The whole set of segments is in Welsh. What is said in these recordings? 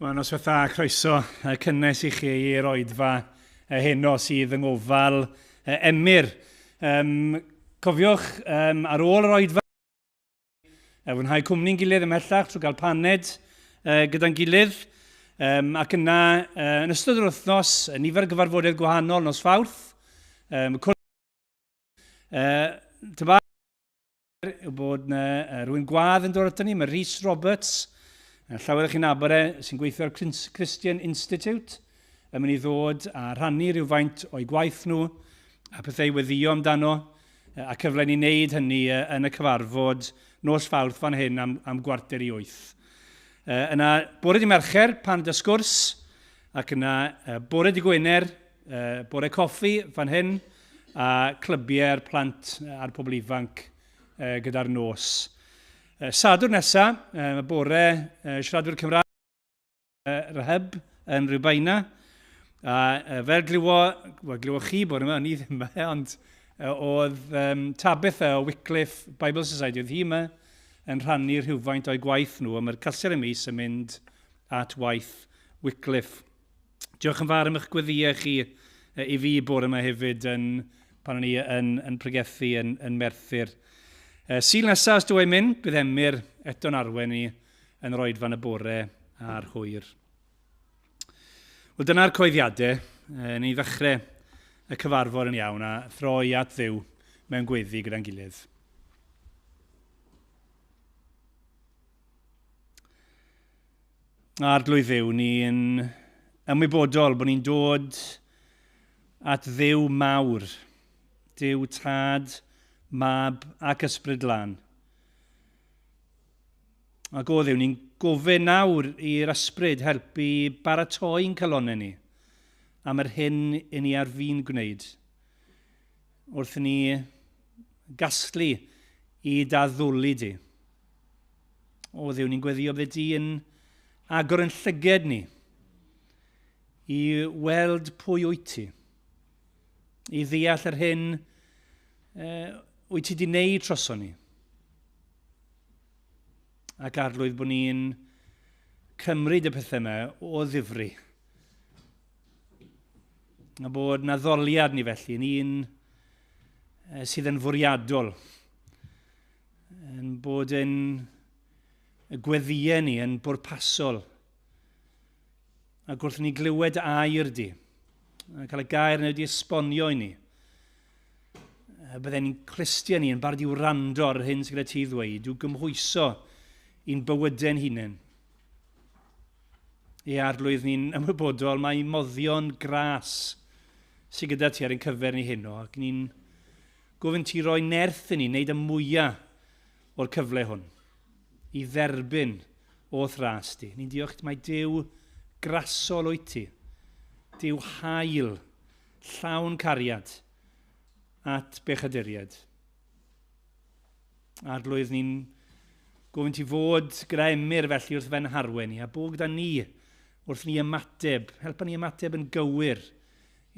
Wel, noswaith dda, croeso cynnes i chi i'r oedfa heno sydd yng ngofal Emyr. Um, cofiwch, um, ar ôl yr oedfa, fwynhau cwmni'n gilydd ymhellach trwy gael paned gyda'n gilydd. Um, ac yna, yn ystod yr wythnos, nifer o gyfarfodydd gwahanol nos Fawrth. Um, uh, yw bod yna rhywun gwadd yn dod ato ni, mae Rhys Roberts, llawer o chi'n nabod e, sy'n gweithio ar Christian Institute, yn mynd i ddod a rhannu rhywfaint o'i gwaith nhw a pethau i weddio amdano, a cyfle ni wneud hynny yn y cyfarfod nos Fawrth fan hyn am, am 7:45. Yna bore di Mercher pan dy sgwrs, ac yna bore di Gwener Bore coffi fan hyn a clybiau'r plant a'r pobl ifanc gyda'r nos. Sadwrn nesa, mae bore siaradwyr Cymraeg yr hyb yn Rhiwbeina. A fel glywo, wel glywo chi bore yma, o'n i ddim yma, ond oedd um, Tabitha o Wycliffe Bible Society, oedd hi yma yn rhannu rhywfaint o'i gwaith nhw, a mae'r casgliad y mis yn mynd at waith Wycliffe. Diolch yn fawr am eich gweddïau chi i fi bore yma hefyd yn, pan o'n i yn, yn pregethu yn, yn Merthyr. Sul nesaf, os dw i'n mynd, bydd Emyr eto'n arwen ni yn yr oedfa'n y bore a'r hwyr. Wel, dyna'r coeddiadau. Ni ddechrau y cyfarfod yn iawn a throi at Dduw mewn gweddi gyda'n gilydd. Arglwydd Dduw, ni'n ymwybodol bod ni'n dod at Dduw mawr, Duw Tad, Mab ac Ysbryd Lân. Ac o Dduw, ni'n gofyn nawr i'r Ysbryd helpu baratoi'n calonnau ni am yr hyn i ni ar fin gwneud wrth ni gasglu i daddwlu di. O Dduw, ni'n gweddio bydde di yn agor yn llyged ni i weld pwy wyt ti, i ddeall yr hyn wyt ti di wneud troson ni. Ac arlwydd bod ni'n cymryd y pethau yma o ddifri. A bod na ddoliad ni felly yn un sydd yn fwriadol yn bod yn y gweddïau ni yn bwrpasol. Ac wrth ni glywed air di, a cael y gair yn wedi esbonio i ni, bydden ni'n clustiau ni yn barod i wrando ar yr hyn sydd gyda ti ddweud, i'w gymhwyso i'n bywydau'n hunain. Ie, Arglwydd, ni'n ymwybodol mae moddion gras sydd gyda ti ar ein cyfer ni heno, ac ni'n Gofyn ti roi nerth i ni wneud y mwya o'r cyfle hwn i dderbyn o'th ras di. Ni'n diolch ti mai Duw grasol wyt ti, Duw hael, llawn cariad at bechaduriaid. Arglwydd, ni'n gofyn ti fod gyda Emyr felly wrth fe'n harwen ni, a bod gyda ni wrth ni ymateb, helpa ni ymateb yn gywir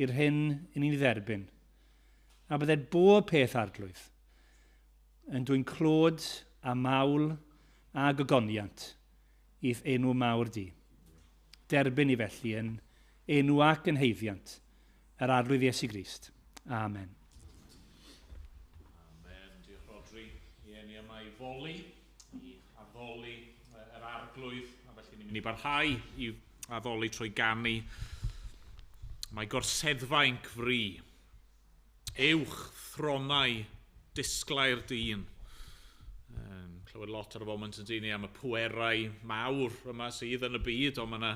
i'r hyn i ni'n dderbyn. A bydded bob peth, Arglwydd, yn dwyn clod a mawl a gogoniant i'th enw mawr di. Derbyn ni felly yn enw ac yn haeddiant yr Arglwydd Iesu Grist. Amen. Amen. Diolch Rhodri. Ie, ni yma i foli, i addoli yr Arglwydd, a felly ni'n mynd i barhau i addoli trwy ganu. Mae gorseddfainc fri. Uwch thronau disglair dyn. Um, clywed lot ar y foment yn dyn ni am y pwerau mawr yma sydd yn y byd, ond mae yna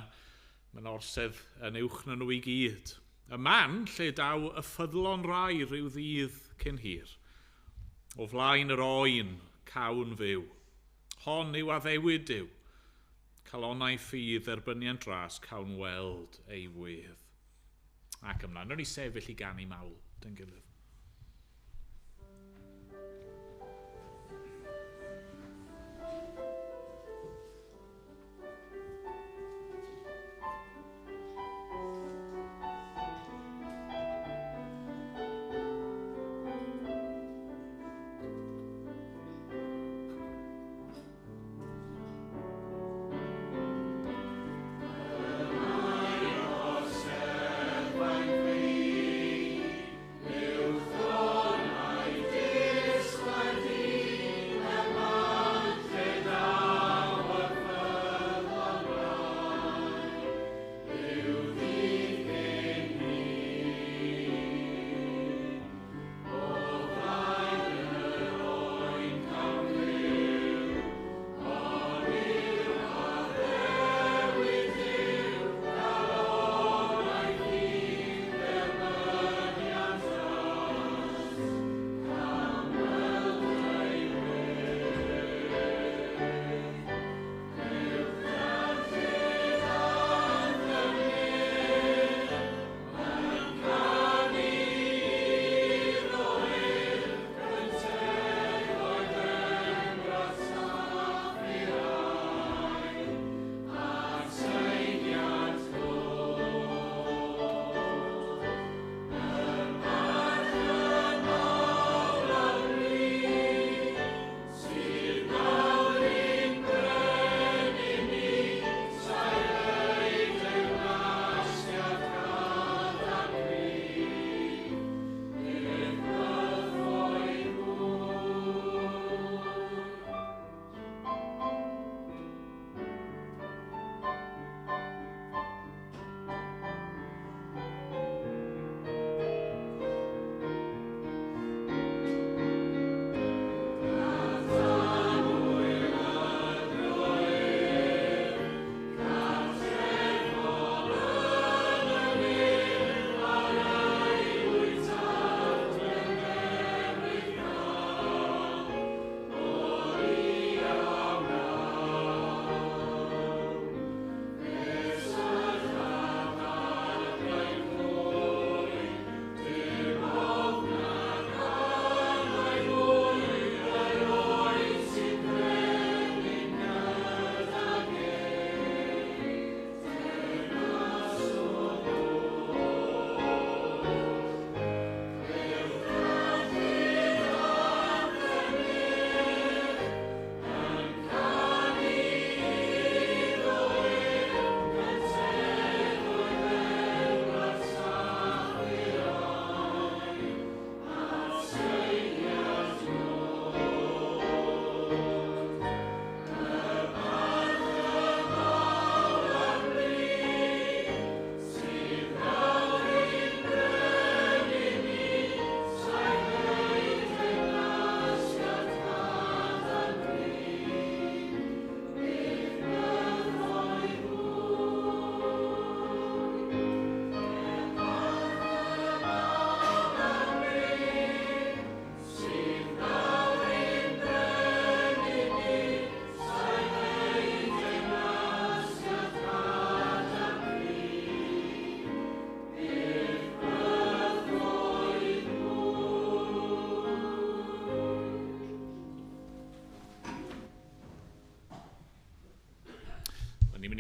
ma orsedd yn uwch na nhw i gyd. Y man lle daw y ffyddlon rai rhyw ddydd cyn hir. O flaen yr oen, cawn fyw. Hon yw addewid Duw. Calonnau ffydd dderbyniant ras, cawn weld ei wedd. Ac ymlaen. Rwy'n ni sefyll i ganu mawl dyn gilydd.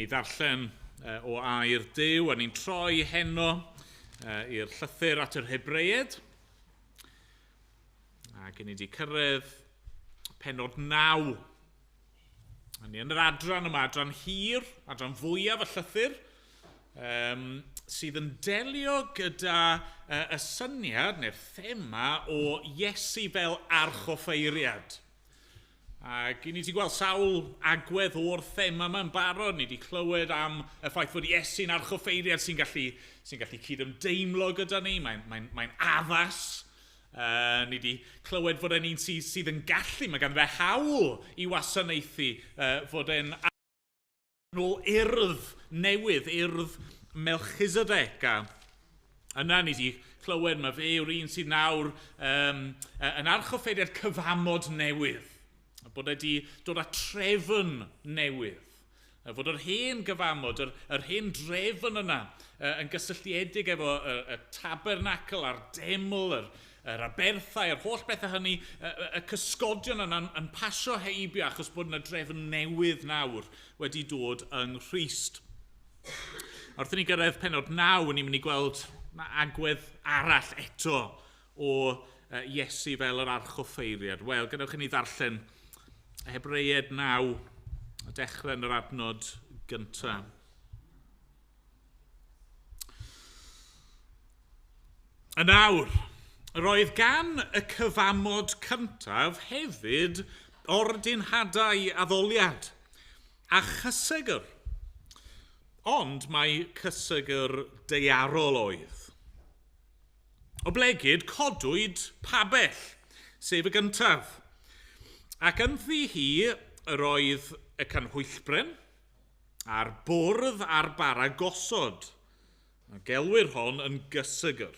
Ni'n mynd i ddarllen o air Duw, a ni'n troi heno i'r llythyr at yr Hebreaid. Ac ni wedi cyrraedd pennod 9. A ni yn yr adran yma, adran hir, adran fwyaf y llythyr, sydd yn delio gyda y syniad neu'r thema o Iesu fel archoffeiriad. Ac i ni wedi gweld sawl agwedd o'r thema yma yn barod. Ni wedi clywed am y ffaith fod Iesu'n archoffeiriad sy'n gallu, sy gallu cydymdeimlo gyda ni, mae'n addas. Ni wedi clywed fod e'n un sydd yn gallu, mae ganddo fe hawl i wasanaethu, fod e'n ôl urdd newydd, urdd Melchizedek. A yna ni wedi clywed mae fe yw'r un sydd nawr yn archoffeiriad cyfamod newydd. Bod e wedi dod â trefn newydd. Fod yr hen gyfamod, yr hen drefn yna yn gysylltiedig efo y tabernacl a'r deml, yr aberthau, yr holl bethau hynny, y cysgodion yna yn pasio heibio achos bod yna drefn newydd nawr wedi dod yng Nghrist. Wrth i ni gyrraedd pennod 9, ni'n mynd i gweld agwedd arall eto o Iesu fel yr archoffeiriad. Wel, gadewch i ni ddarllen Hebreaid 9, a dechrau yn yr adnod gyntaf. Yn awr, roedd gan y cyfamod cyntaf hefyd ordinhadau addoliad a chysegr. Ond mae cysegr daearol oedd. Oblegid codwyd pabell, sef y gyntaf. Ac ynddi hi yr oedd y canhwyllbren, a'r bwrdd a'r bara gosod. A gelwir hon yn gysegr.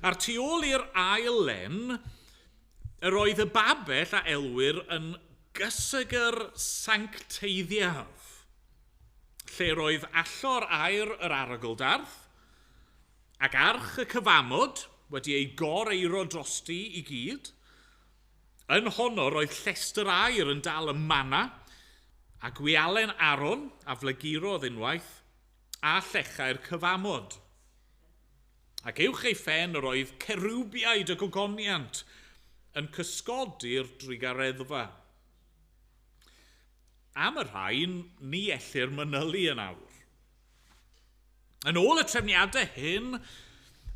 A'r tu ôl i'r ail len, yr oedd y babell a elwir yn gysegr sancteiddiaf, lle roedd allor aur yr arogl-darth, ac arch y cyfamod wedi ei gor-eiro drosti i gyd. Yn honno roedd llestr aur yn dal y manna, a gwialen Aaron a flagurodd unwaith, a llechau'r cyfamod. Ac uwch ei phen yr oedd cerubiaid y gogoniant yn cysgodi'r drugareddfa. Am y rhain, ni ellir manylu yn awr. Yn ôl y trefniadau hyn,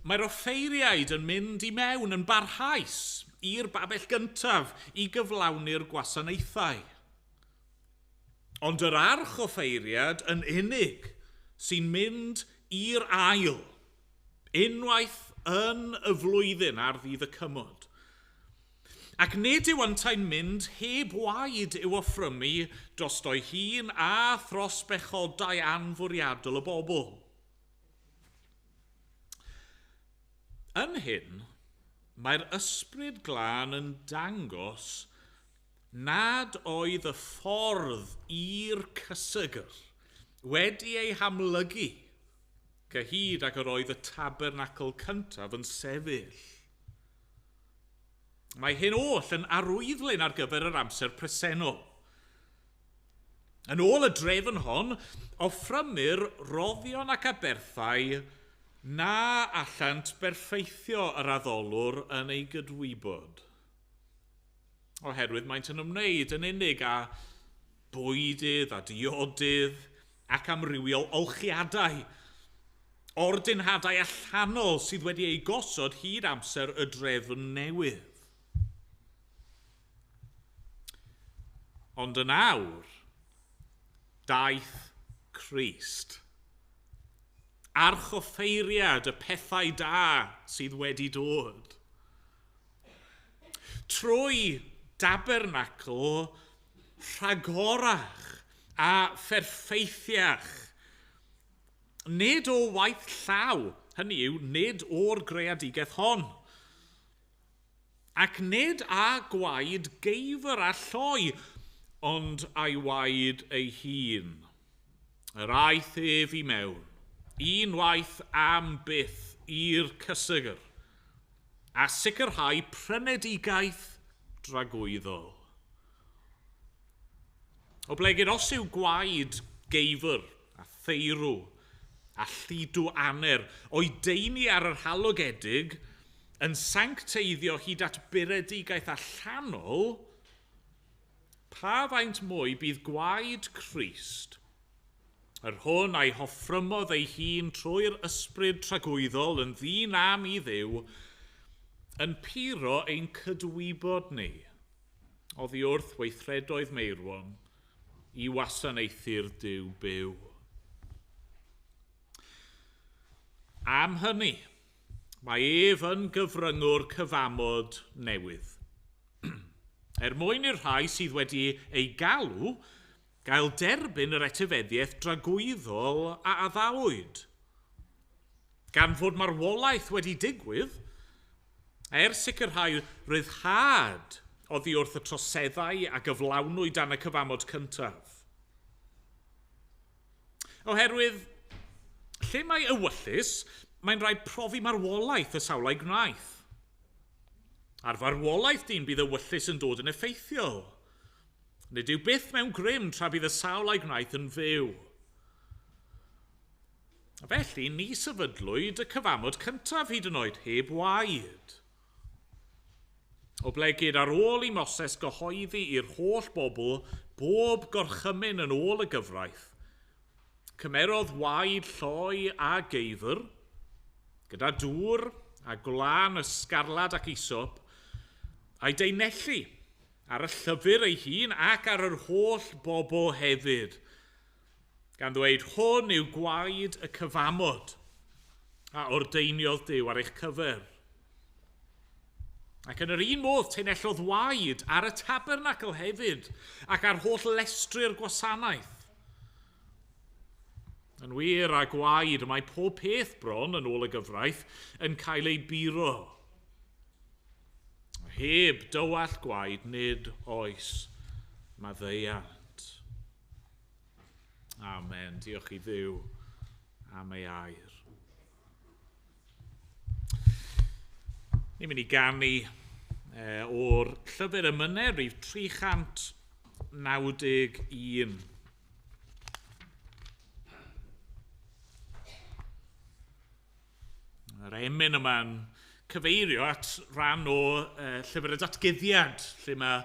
mae'r offeiriaid yn mynd i mewn yn barhaus i'r babell gyntaf i gyflawni'r gwasanaethau. Ond yr archoffeiriad yn unig sy'n mynd i'r ail, unwaith yn y flwyddyn ar ddydd y cymod. Ac nid yw yntau'n mynd heb waed i'w offrymu drosto'i hun a thros bechodau anfwriadol y bobl. Yn hyn, mae'r ysbryd glân yn dangos nad oedd y ffordd i'r cysegr wedi ei hamlygu cyhyd ag yr oedd y tabernacl cyntaf yn sefyll. Mae hyn oll yn arwyddlun ar gyfer yr amser presennol. Yn ôl y drefn hon, offrymir roddion ac aberthau na allant berffeithio yr addolwr yn ei gydwybod. Oherwydd maent yn ymwneud yn unig â bwydydd a diodydd ac amrywiol olchiadau, ordinhadau allanol sydd wedi eu gosod hyd amser y drefn newydd. Ond yn awr, daeth Crist. Archoffeiriad y pethau da sydd wedi dod. Trwy dabernacl rhagorach a pherffeithiach. Nid o waith llaw, hynny yw, nid o'r greadigaeth hon. Ac nid â gwaed geifr a lloi, ond a'i waed ei hun. Yr aeth ef i mewn, unwaith am byth i'r cysegr, a sicrhau prynedigaeth dragwyddol. Oblegid os yw gwaed geifr a theirw a lludw aner o'i deini ar yr halogedig yn sancteiddio hyd at buredigaeth allanol, pa faint mwy bydd gwaed Crist, yr hwn a'i hoffrymodd ei hun trwy'r ysbryd tragwyddol yn ddinam i Dduw, yn puro ein cydwybod ni oddi wrth weithredoedd meirwon i wasanaethu'r Duw byw. Am hynny, mae ef yn gyfryngwr cyfamod newydd. Er mwyn i'r rhai sydd wedi ei galw gael derbyn yr etifeddiaeth dragwyddol a addawyd. Gan fod marwolaeth wedi digwydd, er sicrhau ryddhad oddi wrth y troseddau a gyflawnwyd dan y cyfamod cyntaf. Oherwydd, lle mae ewyllys, mae'n rhaid profi marwolaeth y sawl a'i gwnaeth. Ar farwolaeth dyn bydd ewyllys yn dod yn effeithiol. Nid yw byth mewn grym tra bydd y sawl a'i gwnaeth yn fyw. A felly, ni sefydlwyd y cyfamod cyntaf hyd yn oed heb waed. Oblegid ar ôl i Moses gyhoeddi i'r holl bobl bob gorchymyn yn ôl y gyfraith, cymerodd waed lloi a geifr, gyda dŵr a gwlân ysgarlad ac isop, a'i deunellu ar y llyfr ei hun ac ar yr holl bobl hefyd, gan ddweud, hwn yw gwaed y cyfamod a ordeiniodd Duw ar eich cyfer. Ac yn yr un modd, teunellodd waed ar y tabernacl hefyd ac ar holl lestri'r gwasanaeth. Yn wir, a gwaed, mae pob peth bron, yn ôl y gyfraith, yn cael ei buro. Heb dywallt gwaed, nid oes maddeuant. Amen. Diolch i Dduw am ei air. Ni'n mynd i ganu o'r llyfr emynau, rhif 391. Yr emyn yma'n cyfeirio at ran o llyfr y datguddiad, lle mae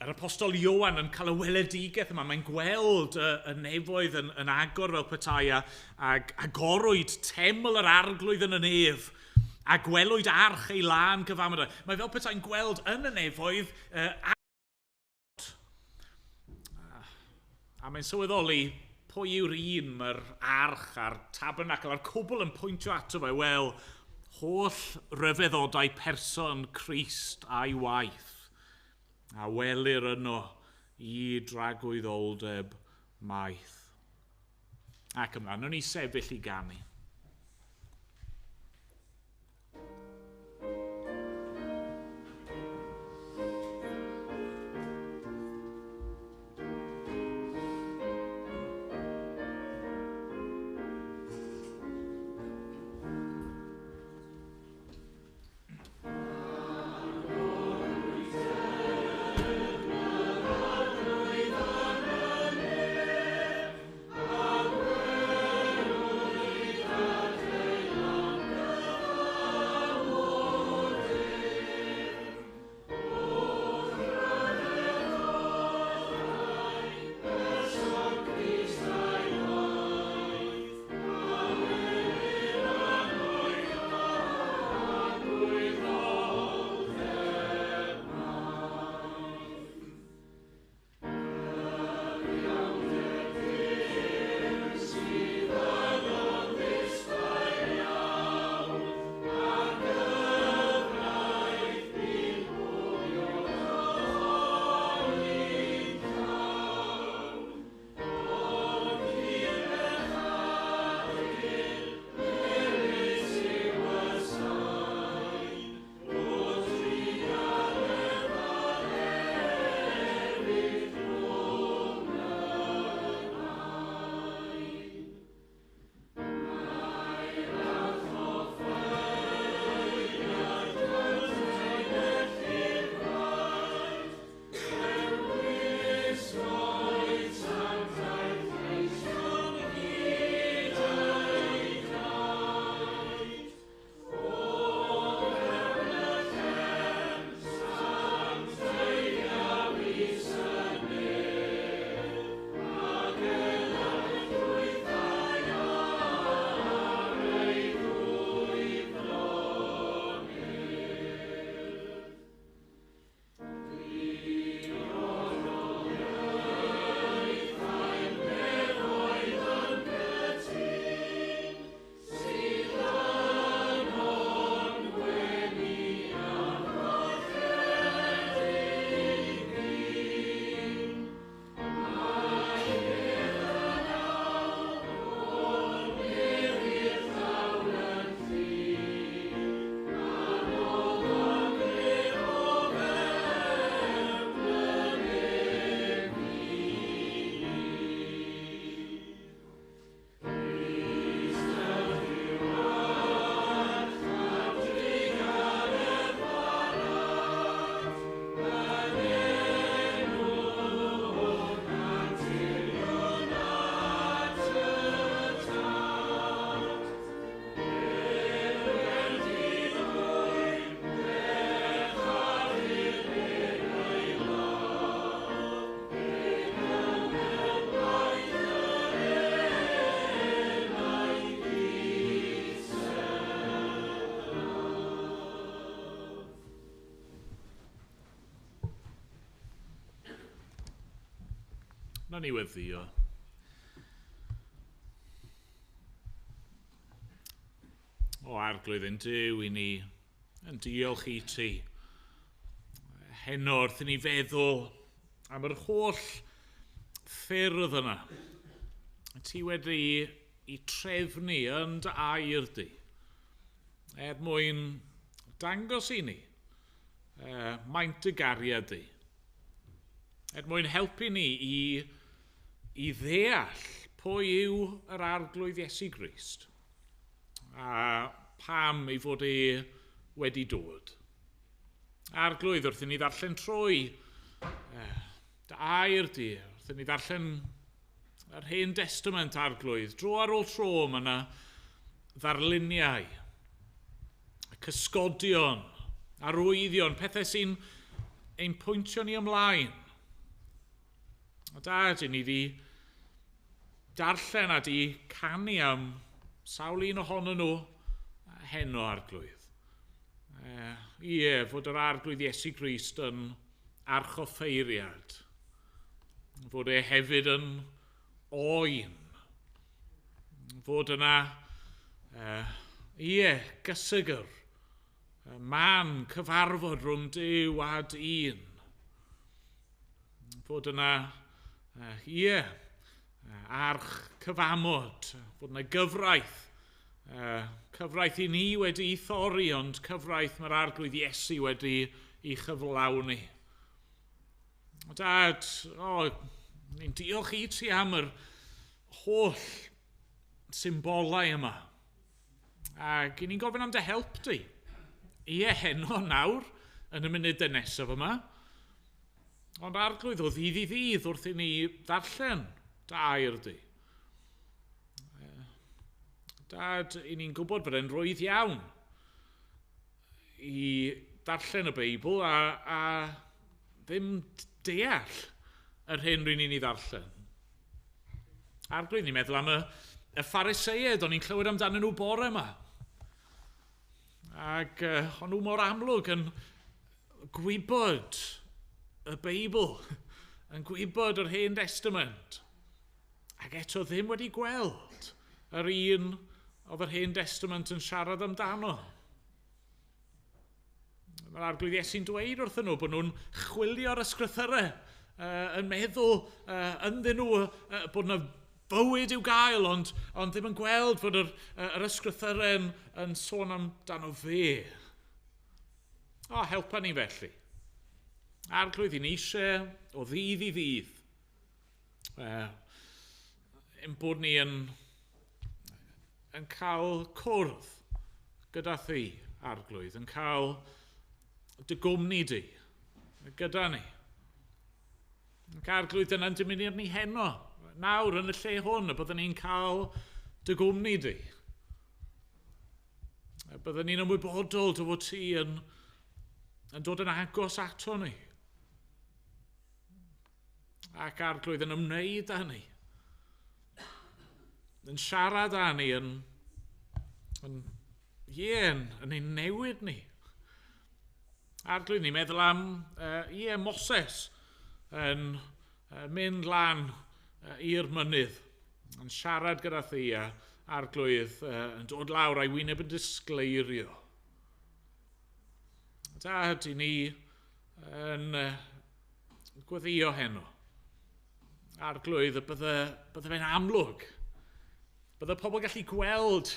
yr apostol Ioan yn cael y weledigaeth yma. Mae'n gweld y nefoedd yn agor fel petai ac agorwyd teml yr arglwydd yn y nef a gwelwyd arch ei lân gyfamod. Mae fel petai'n gweld yn y nefoedd a mae'n sylweddoli pwy yw'r un mae'r arch a'r tabernacl a'r cwbl yn pwyntio ato fe. Wel, holl ryfeddodau person Crist a'i waith a welir yno i dragwyddoldeb maith. Ac ymlaen, o'n i sefyll i ganu. Na ni weddio. O Arglwydd ein Duw, i ni yn diolch i ti. Heno wrth i ni feddwl am yr holl ffyrdd yna. Ti wedi i trefnu yn dy air di, er mwyn dangos i ni maint y gariad di, er mwyn helpu ni i ddeall pwy yw yr Arglwydd Iesu Grist a pam ei fod e wedi dod. Arglwydd, wrth i ni ddarllen trwy dy air di, wrth i ni ddarllen yr Hen Destament, Arglwydd, dro ar ôl tro mae yna ddarluniau, cysgodion, arwyddion, pethau sy'n ein pwyntio ni ymlaen. A Dad, i ni di darllen a di canu am sawl un ohonyn nhw heno, Arglwydd. Ie, fod yr Arglwydd Iesu Grist yn archoffeiriad, fod e hefyd yn oen, fod yna, ie, gysegr, man cyfarfod rhwng Duw a dyn, fod yna, ie, arch cyfamod, fod yna gyfraith, cyfraith i ni wedi'i thorri, ond cyfraith mae'r Arglwydd Iesu wedi ei chyflawni. Dad, ni'n diolch i ti am yr holl symbolau yma. Ac i ni'n gofyn am dy help di. Ie, heno nawr, yn y munudau nesaf yma. Ond Arglwydd, o ddydd i ddydd wrth i ni ddarllen dy air di. Dad, i ni'n gwybod bod e'n rwydd iawn i darllen y Beibl a ddim deall yr hyn rydyn ni'n ei ddarllen. Arglwydd, ni'n meddwl am y Phariseaid, o'n i'n clywed amdanyn nhw bore yma. Ac o'n nhw mor amlwg yn gwybod y Beibl, yn gwybod yr Hen Testament. Ac eto ddim wedi gweld yr un oedd yr Hen Testament yn siarad amdano. Mae'r Arglwydd Iesu'n dweud wrthyn nhw bod nhw'n chwilio'r ysgrythyrau, yn meddwl ynddyn nhw bod yna bywyd i'w gael, ond ddim yn gweld fod yr ysgrythyrau yn sôn amdano fe. O, helpa ni felly. Arglwydd, i ni eisiau o ddydd i ddydd. Ein bod ni yn cael cwrdd gyda thi, Arglwydd, yn cael dy gwmni di gyda ni. Ac Arglwydd, dyna'n dymuniad ni heno, nawr yn y lle hwn, y byddwn ni'n cael dy gwmni di. Y byddwn ni'n ymwybodol dy fod ti yn dod yn agos ato ni. Ac Arglwydd yn ymwneud â ni. Yn siarad â ni, yn ein newid ni. Arglwydd, ni'n meddwl am, Moses yn mynd lan i'r mynydd, yn siarad gyda thi, a Arglwydd yn dod lawr a'i wyneb yn disgleirio. Dad, i ni yn gweddio heno. Arglwydd, y bydde fe'n amlwg. Bydde pobl gallu gweld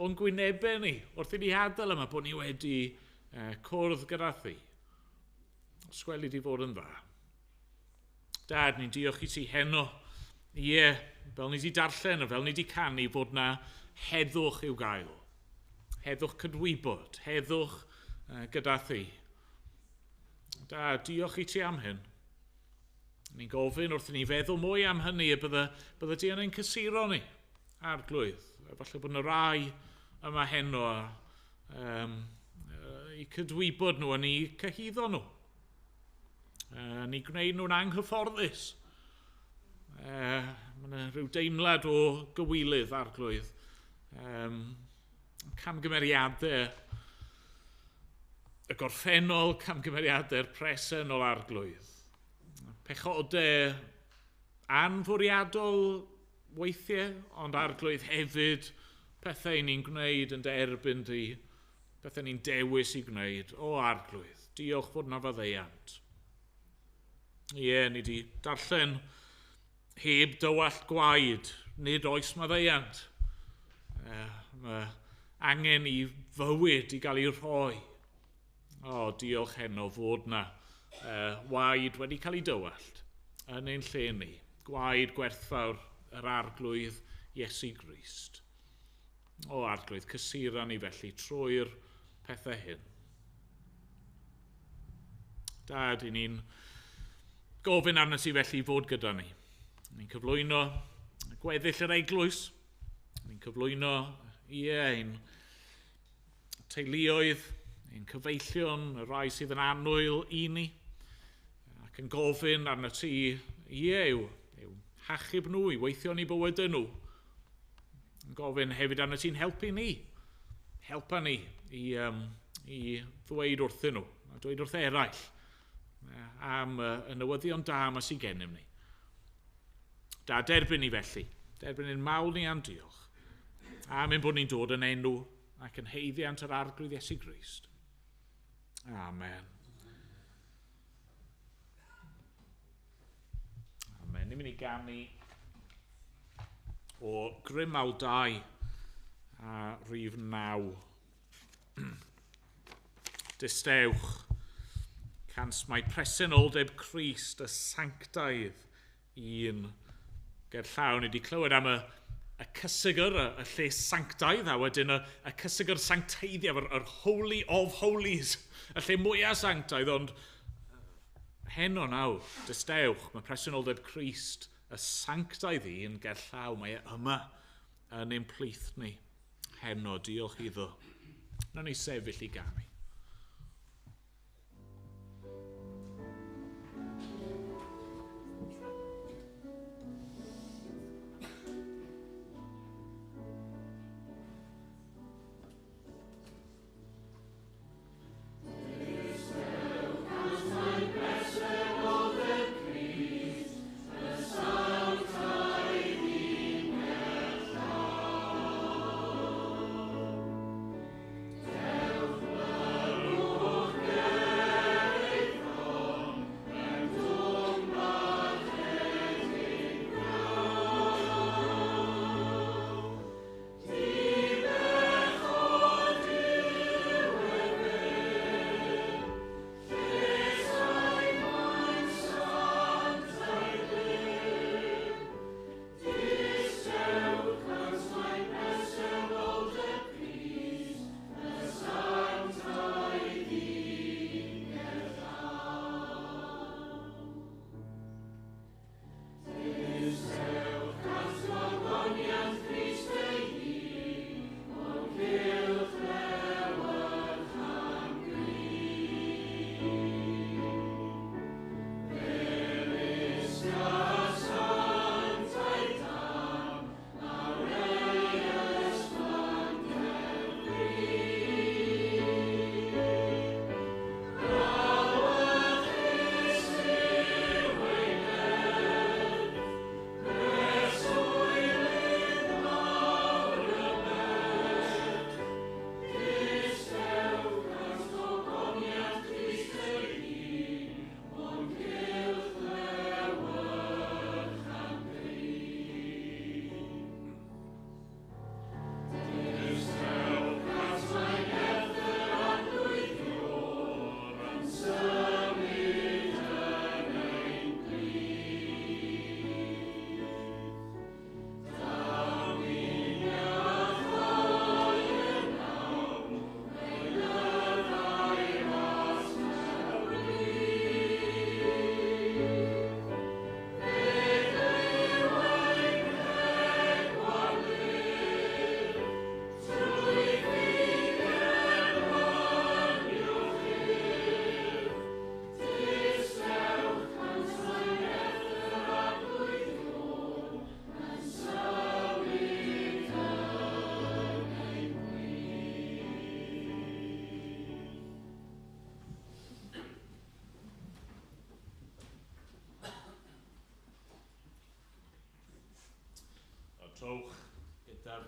o'n gwynebau ni wrth i ni adael yma bod ni wedi cwrdd gyda thi. Os gweli di fod yn dda. Dad, ni'n diolch i ti heno. Ie, fel ni wedi darllen a fel ni wedi canu bod na heddwch i'w gael. Heddwch cydwybod, heddwch gyda thi. Dad, diolch i ti am hyn. Ni'n gofyn wrth i ni feddwl mwy am hynny y bydde di yn ein cysuro ni, Arglwydd. Falle bod yna rai yma heno i cydwybod nhw a ni cyhuddo nhw. Ni gwneud nhw'n anghyfforddus. Mae yna rhyw deimlad o gywilydd, Arglwydd. Camgymeriadau y gorffennol, camgymeriadau'r presennol, Arglwydd. Pechodau anfwriadol weithiau, ond Arglwydd hefyd, pethau ni'n gwneud yn dy erbyn di, pethau ni'n dewis i gwneud. O Arglwydd, diolch fod na faddeuant. Ie, ni di darllen heb dywallt gwaed, nid oes maddeuant. Mae angen i fywyd i gael ei rhoi. O, diolch heno fod na waed wedi cael ei dywallt yn ein lle ni. Gwaed gwerthfawr yr Arglwydd Iesu Grist. O, Arglwydd, cysura ni felly trwy'r pethau hyn. Dad, i ni'n gofyn arno ti felly fod gyda ni. Ni'n cyflwyno gweddill yr eglwys. Ni'n cyflwyno, ie, ein teuluoedd, ein cyfeillion, y rhai sydd yn annwyl i ni, ac yn gofyn arno ti, ie, i'w hachub nhw, i weithio ni bywydau nhw. Yn gofyn hefyd arno ti'n helpu ni. Helpa ni i ddweud wrthyn nhw, a dweud wrth eraill am y newyddion da yma sydd gennym ni. Da, derbyn ni felly. Derbyn ni'n mawl ni am diolch. Am ein bod ni'n dod yn enw ac yn haeddiant yr Arglwydd Iesu Grist. Amen. Amen. Ni'n mynd i ganu o Grymawl 2 a rhif 9. Distewch, cans mae presenoldeb Crist y sanctaidd un gerllaw. Ni wedi clywed am y cysegr, y lle sanctaidd, a wedyn y cysegr sancteiddiaf, yr Holy of Holies, y lle mwyaf sanctaidd, ond heno nawr, distewch, mae presenoldeb Crist, y sanctaidd un gerllaw, mae e yma yn ein plith ni. Heno, diolch iddo. Nawn ni sefyll i ganu.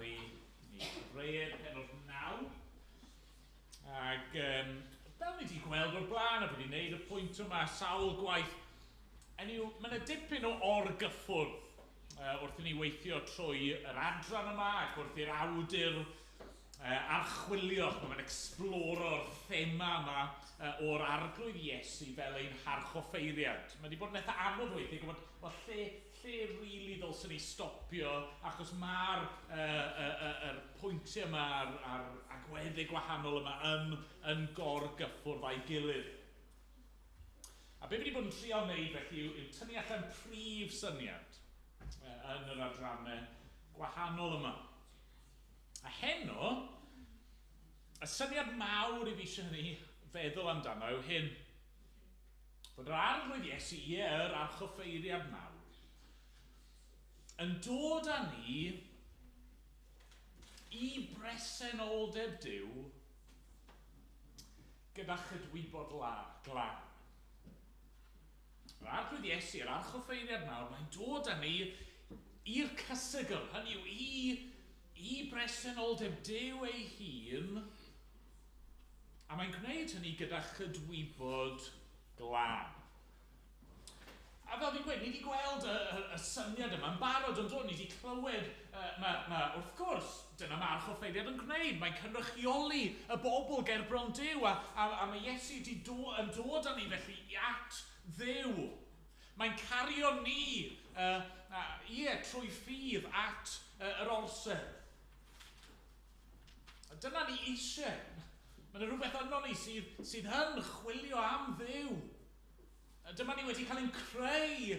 fi i Hebreaid pennod 9. Ac fel ni wedi gweld o'r blaen, a fi wedi gwneud y pwynt yma sawl gwaith, anyway, mae yna dipyn o orgyffwrdd wrth i ni weithio trwy yr adran yma ac wrth i'r awdur archwilio, mae'n exploro'r thema yma o'r Arglwydd Iesu fel ein harchoffeiriad. Mae wedi bod yn eitha anodd weithiau gwybod, well, lle rili ddylswn ni stopio, achos mae'r yr pwyntiau yma a'r agweddau gwahanol yma yn gorgyffwrdd â'i gilydd. A be fi wedi bod yn trio wneud felly yw tynnu allan prif syniad yn yr adrannau gwahanol yma. A heno, y syniad mawr i fi eisiau ni feddwl amdano yw hyn. Fod yr Arglwydd Iesu, ie, yr archoffeiriad mawr, yn dod â ni i bresenoldeb Duw gyda chydwybod glân. Yr Arglwydd Iesu, yr archoffeiriad mawr, mae'n dod â ni i'r cysegr, hynny yw i bresenoldeb Duw ei hun, a mae'n gwneud hynny gyda chydwybod glân. A fel fi'n gweud, ni wedi gweld y syniad yma yn barod yn dod, ni wedi clywed, wrth gwrs, dyna mae'r archoffeiriad yn gwneud, mae'n cynrychioli y bobl ger bron Duw, a mae Iesu wedi yn dod â ni felly at Dduw. Mae'n cario ni, trwy ffydd at yr orsedd. A dyna ni eisiau. Mae yna rhywbeth yno ni sydd yn chwilio am Dduw. Dyma ni wedi cael ein creu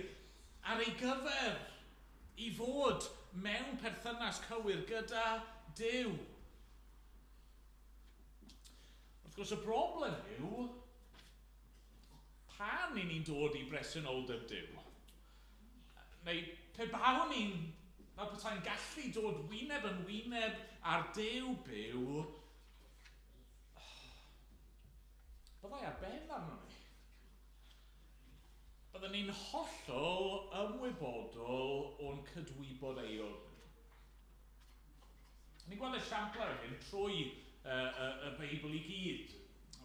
ar ei gyfer i fod mewn perthynas cywir gyda Duw. Wrth gwrs, y broblem yw, pan i ni'n dod i bresenoldeb Duw, neu pe bawn ni'n, fel petai'n gallu dod wyneb yn wyneb ar Duw byw, byddai ar ben arno ni. Byddwn ni'n hollol ymwybodol o'n cydwybod euog. Ni'n gweld esiamplau hyn trwy y Beibl i gyd.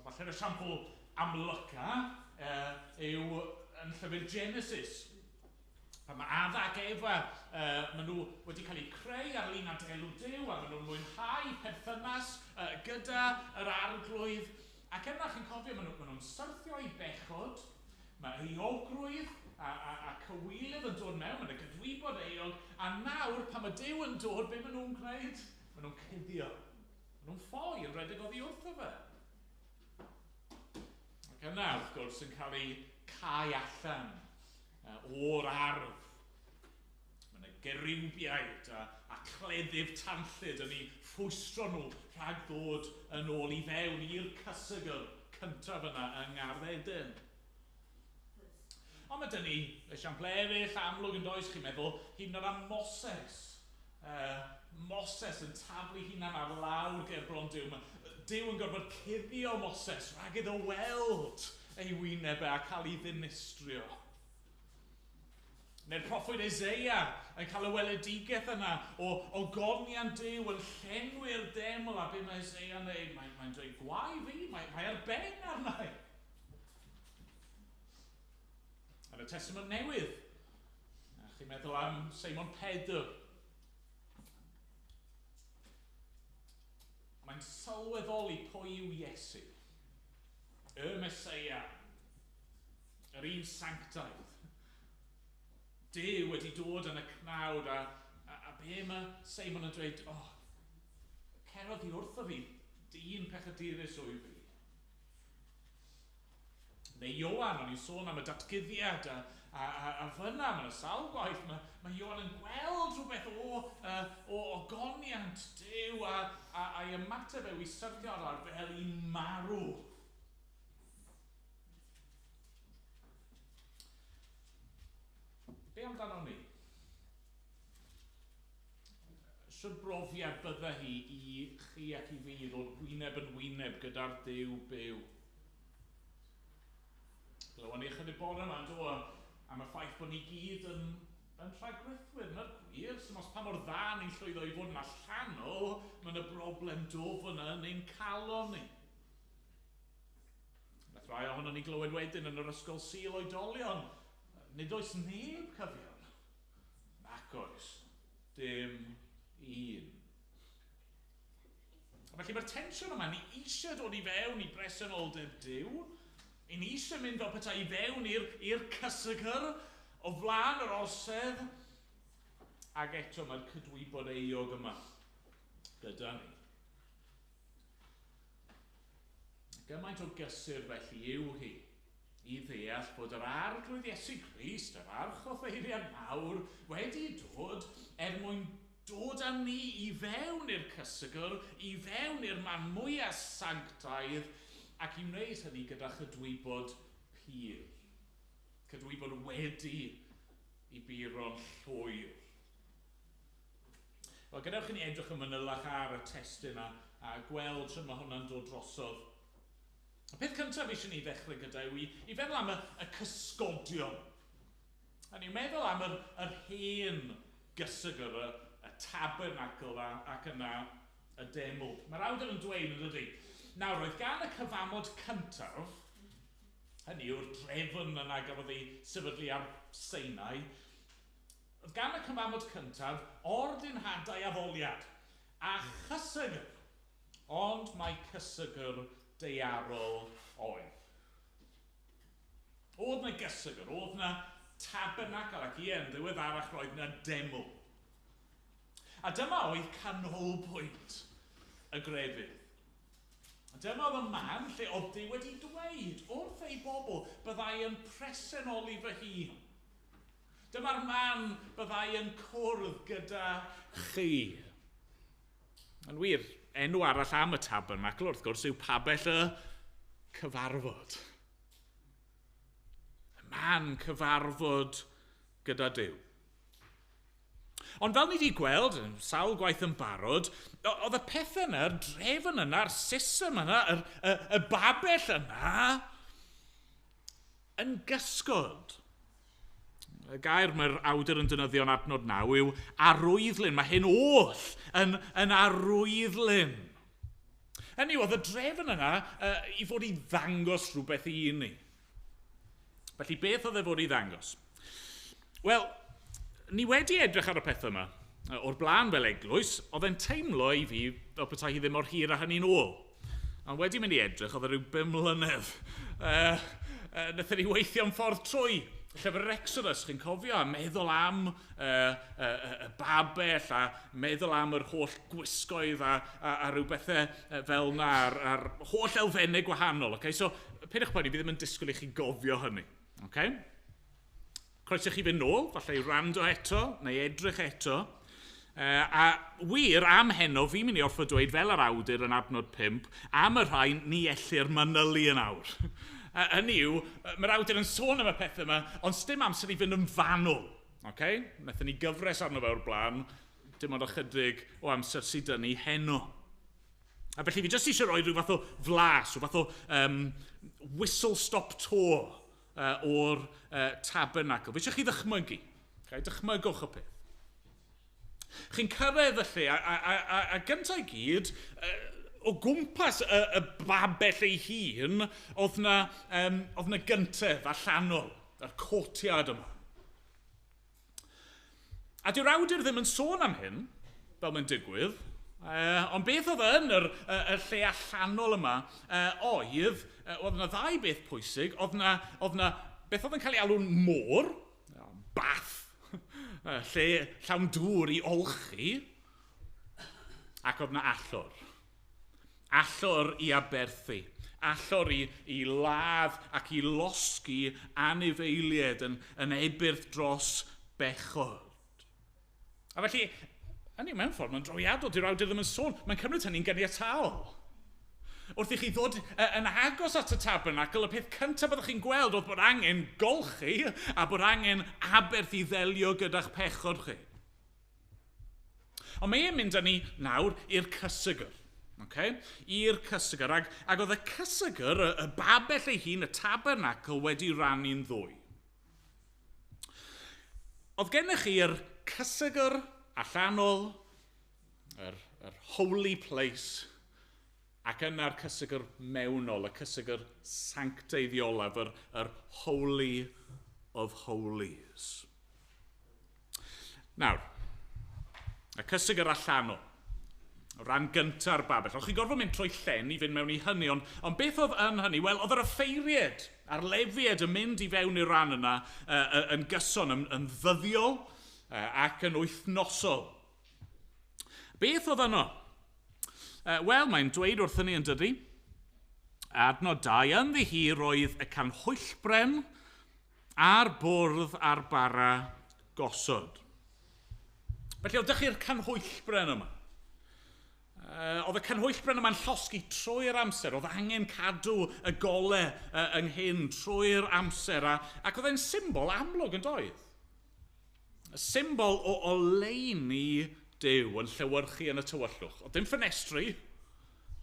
Falle'r esiampl amlyca yw yn llyfr Genesis. Pan mae Adda ac Efa, maen nhw wedi cael eu creu ar lun a delw Duw, a maen nhw'n mwynhau perthynas gyda yr Arglwydd. Ac yna, chi'n cofio, maen nhw'n syrthio i bechod, mae euogrwydd a cywilydd yn dod mewn, mae'n gydwybod euog, a nawr, pan mae Duw yn dod, be maen nhw'n gwneud? Maen nhw'n cuddio. Maen nhw'n ffoi yn rhedeg oddi wrtho fe. Ac yna, wrth gwrs, yn cael ei cau allan o'r ardd. Mae yna geriwbiaid a cleddyf tanllyd yn eu rhwystro nhw rhag ddod yn ôl i fewn i'r cysegr cyntaf yna yng Ngardd Eden. Ond mae dyn ni esiampl eraill amlwg yn does, chi'n meddwl, hyd yn oed am Moses. Moses yn taflu hunan ar lawr ger bron Duw. Mae Duw yn gorfod cuddio Moses rhag iddo weld ei wyneb e a cael ei ddinistrio. Neu'r proffwyd Eseia yn cael y weledigaeth yna o ogoniant Duw yn llenwi'r deml, a be mae Eseia yn neud? Mae'n dweud, gwae fi, mae ar ben arna i. Yn y Testament Newydd, a chi'n meddwl am Seimon Pedr. Mae'n sylweddoli pwy yw Iesu, y Meseia, yr un sanctaidd. Duw wedi dod yn y cnawd, a be mae Seimon yn dweud, oh, cerodd hi wrtho fi, dyn pechadurus wyf fi. Neu Ioan, o'n i'n sôn am y datguddiad, a fyna, mae'n sawl gwaith, mae Ioan yn gweld rhywbeth o ogoniant Duw, a'i ymateb yw i syrthio ar lawr fel i marw. Be amdano ni? Shwd brofiad bydde hi i chi ac i fi ddod wyneb yn wyneb gyda'r Duw byw? Glywon ni ychydig bore yma, do, am y ffaith bod ni gyd yn Yn rhagrithwyr, na'r gwir, sy'n os pa mor dda ni'n llwyddo i fod yn allanol, mae yna broblem dwfn yna yn ein calon ni. Nath rai ohono ni glywed wedyn yn yr ysgol Sul oedolion, nid oes neb cyfiawn. Nac oes, dim un. A felly mae'r tensiwn yma, ni eisiau dod i fewn i bresenoldeb Duw, i ni eisiau mynd fel petai i fewn i'r cysegr o flaen yr orsedd, ac eto mae'r cydwybod euog yma gyda ni. Gymaint o gysur felly yw hi i ddeall bod yr Arglwydd Iesu Grist, yr archoffeiriad mawr, wedi dod er mwyn dod â ni i fewn i'r cysegr, i fewn i'r man mwyaf sanctaidd, ac i wneud hynny gyda chydwybod pur. Cydwybod wedi i buro'n llwyr. Wel, gadewch i ni edrych yn manylach ar y testun a gweld sut mae hwnna'n dod drosodd. Y peth cyntaf eisiau ni ddechrau gyda yw i feddwl am y cysgodion. A ni'n meddwl am yr hen gysegr, y tabernacl ac yna y deml. Mae'r awdur yn dweud yn dydy, nawr roedd gan y cyfamod cyntaf, hynny yw'r drefn yna gafodd ei sefydlu ar Sinai, oedd gan y cyfamod cyntaf ordinhadau addoliad a chysegr, ond mae cysegr daearol oedd. Oedd na gysegr, oedd na tabernacl, ac ie, yn ddiweddarach roedd na deml. A dyma oedd canolbwynt y grefydd. A dyma oedd y man lle oedd Duw wedi dweud wrth ei bobl byddai yn presenoli fy hun. Dyma'r man byddai yn cwrdd gyda chi. Yn wir, enw arall am y tabernacl, wrth gwrs, yw pabell y cyfarfod. Y man cyfarfod gyda Duw. Ond fel ni wedi gweld, sawl gwaith yn barod, oedd y pethau yna, yr drefn yna, yr system yna, y babell yna, yn gysgod. Y gair mae'r awdur yn defnyddio'n adnod 9 yw arwyddlun. Mae hyn oll yn arwyddlun. Hynny yw, oedd y drefn yna i fod i ddangos rhywbeth i ni. Felly, beth oedd e fod i ddangos? Wel, ni wedi edrych ar y pethau yma o'r blaen fel eglwys, oedd e'n teimlo i fi fel petai hi ddim mor hir a hynny'n ôl. Ond wedi mynd i edrych, oedd e rhyw 5 mlynedd. Wnaethon ni weithio'n ffordd trwy llyfr yr Exodus, chi'n cofio, a meddwl am y babell, a meddwl am yr holl gwisgoedd a rhyw bethau fel yna, a'r holl elfennau gwahanol. Okay? So, peidiwch poeni, fi ddim yn disgwyl i chi gofio hynny. Okay? Croeso chi fynd nôl, falle i wrando eto, neu edrych eto. A wir, am heno, fi'n mynd i orfod dweud fel yr awdur yn adnod 5, am y rhain ni ellir manylu yn awr. Hynny yw, mae'r awdur yn sôn am y pethau yma, ond sdim amser i fynd yn fanwl. Okay? Wnaethon ni gyfres arno fe o'r blaen, dim ond ychydig o amser sydd 'da ni heno. A felly fi jyst eisiau rhoi rhyw fath o flas, rhyw fath o whistle-stop tour o'r tabernacl. Fi eisiau chi ddychmygu. Okay? Dychmygwch y peth. Chi'n cyrraedd y lle, a gyntaf i gyd, o gwmpas y babell ei hun, oedd na gyntedd allanol, yr cotiad yma. A dyw'r awdur ddim yn sôn am hyn, fel mae'n digwydd, ond beth oedd yn y lle allanol yma oedd yna ddau beth pwysig, oedd yna beth oedd yn cael ei alw'n môr, bath, lle llawn dŵr i olchi, ac oedd yna allor. Allor i aberthu, allor i ladd ac i losgi anifeiliaid yn ebyrth dros bechod. A felly, hynny mewn ffordd, mae'n drawiadol, dyw'r awdur ddim yn sôn, mae'n cymryd hynny'n ganiataol. Wrth i chi ddod yn agos at y tabernacl, y peth cyntaf byddwch chi'n gweld oedd bod angen golchi a bod angen aberth i ddelio gyda'ch pechod chi. Ond mae e'n mynd â ni nawr i'r cysegr. Okay? I'r cysegr. Ac oedd y cysegr, y babell ei hun, y tabernacl, wedi rannu'n ddwy. Oedd gennych chi'r cysegr allanol, yr holy place, ac yna'r cysegr mewnol, y cysegr sancteiddiolaf, yr holy of holies. Nawr, y cysegr allanol, rhan gynta'r babell. O'ch chi'n gorfod mynd trwy llen i fynd mewn i hynny, ond beth oedd yn hynny? Wel, oedd yr offeiried a'r lefied yn mynd i fewn i'r rhan yna yn gyson, yn ddyddiol ac yn wythnosol. Beth oedd yno? Wel, mae'n dweud wrthyn ni yn dydy, adnod 2, ynddi hi roedd y canhwyllbren a'r bwrdd a'r bara gosod. Felly, oedd chi'r canhwyllbren yma. Oedd y canhwyllbren yma'n llosgi trwy'r amser. Oedd angen cadw y gole ynghyn trwy'r amser. Ac oedd e'n symbol amlwg yn doedd. Y symbol o oleuni Duw yn llewyrchu yn y tywyllwch. Oedd dim ffenestri.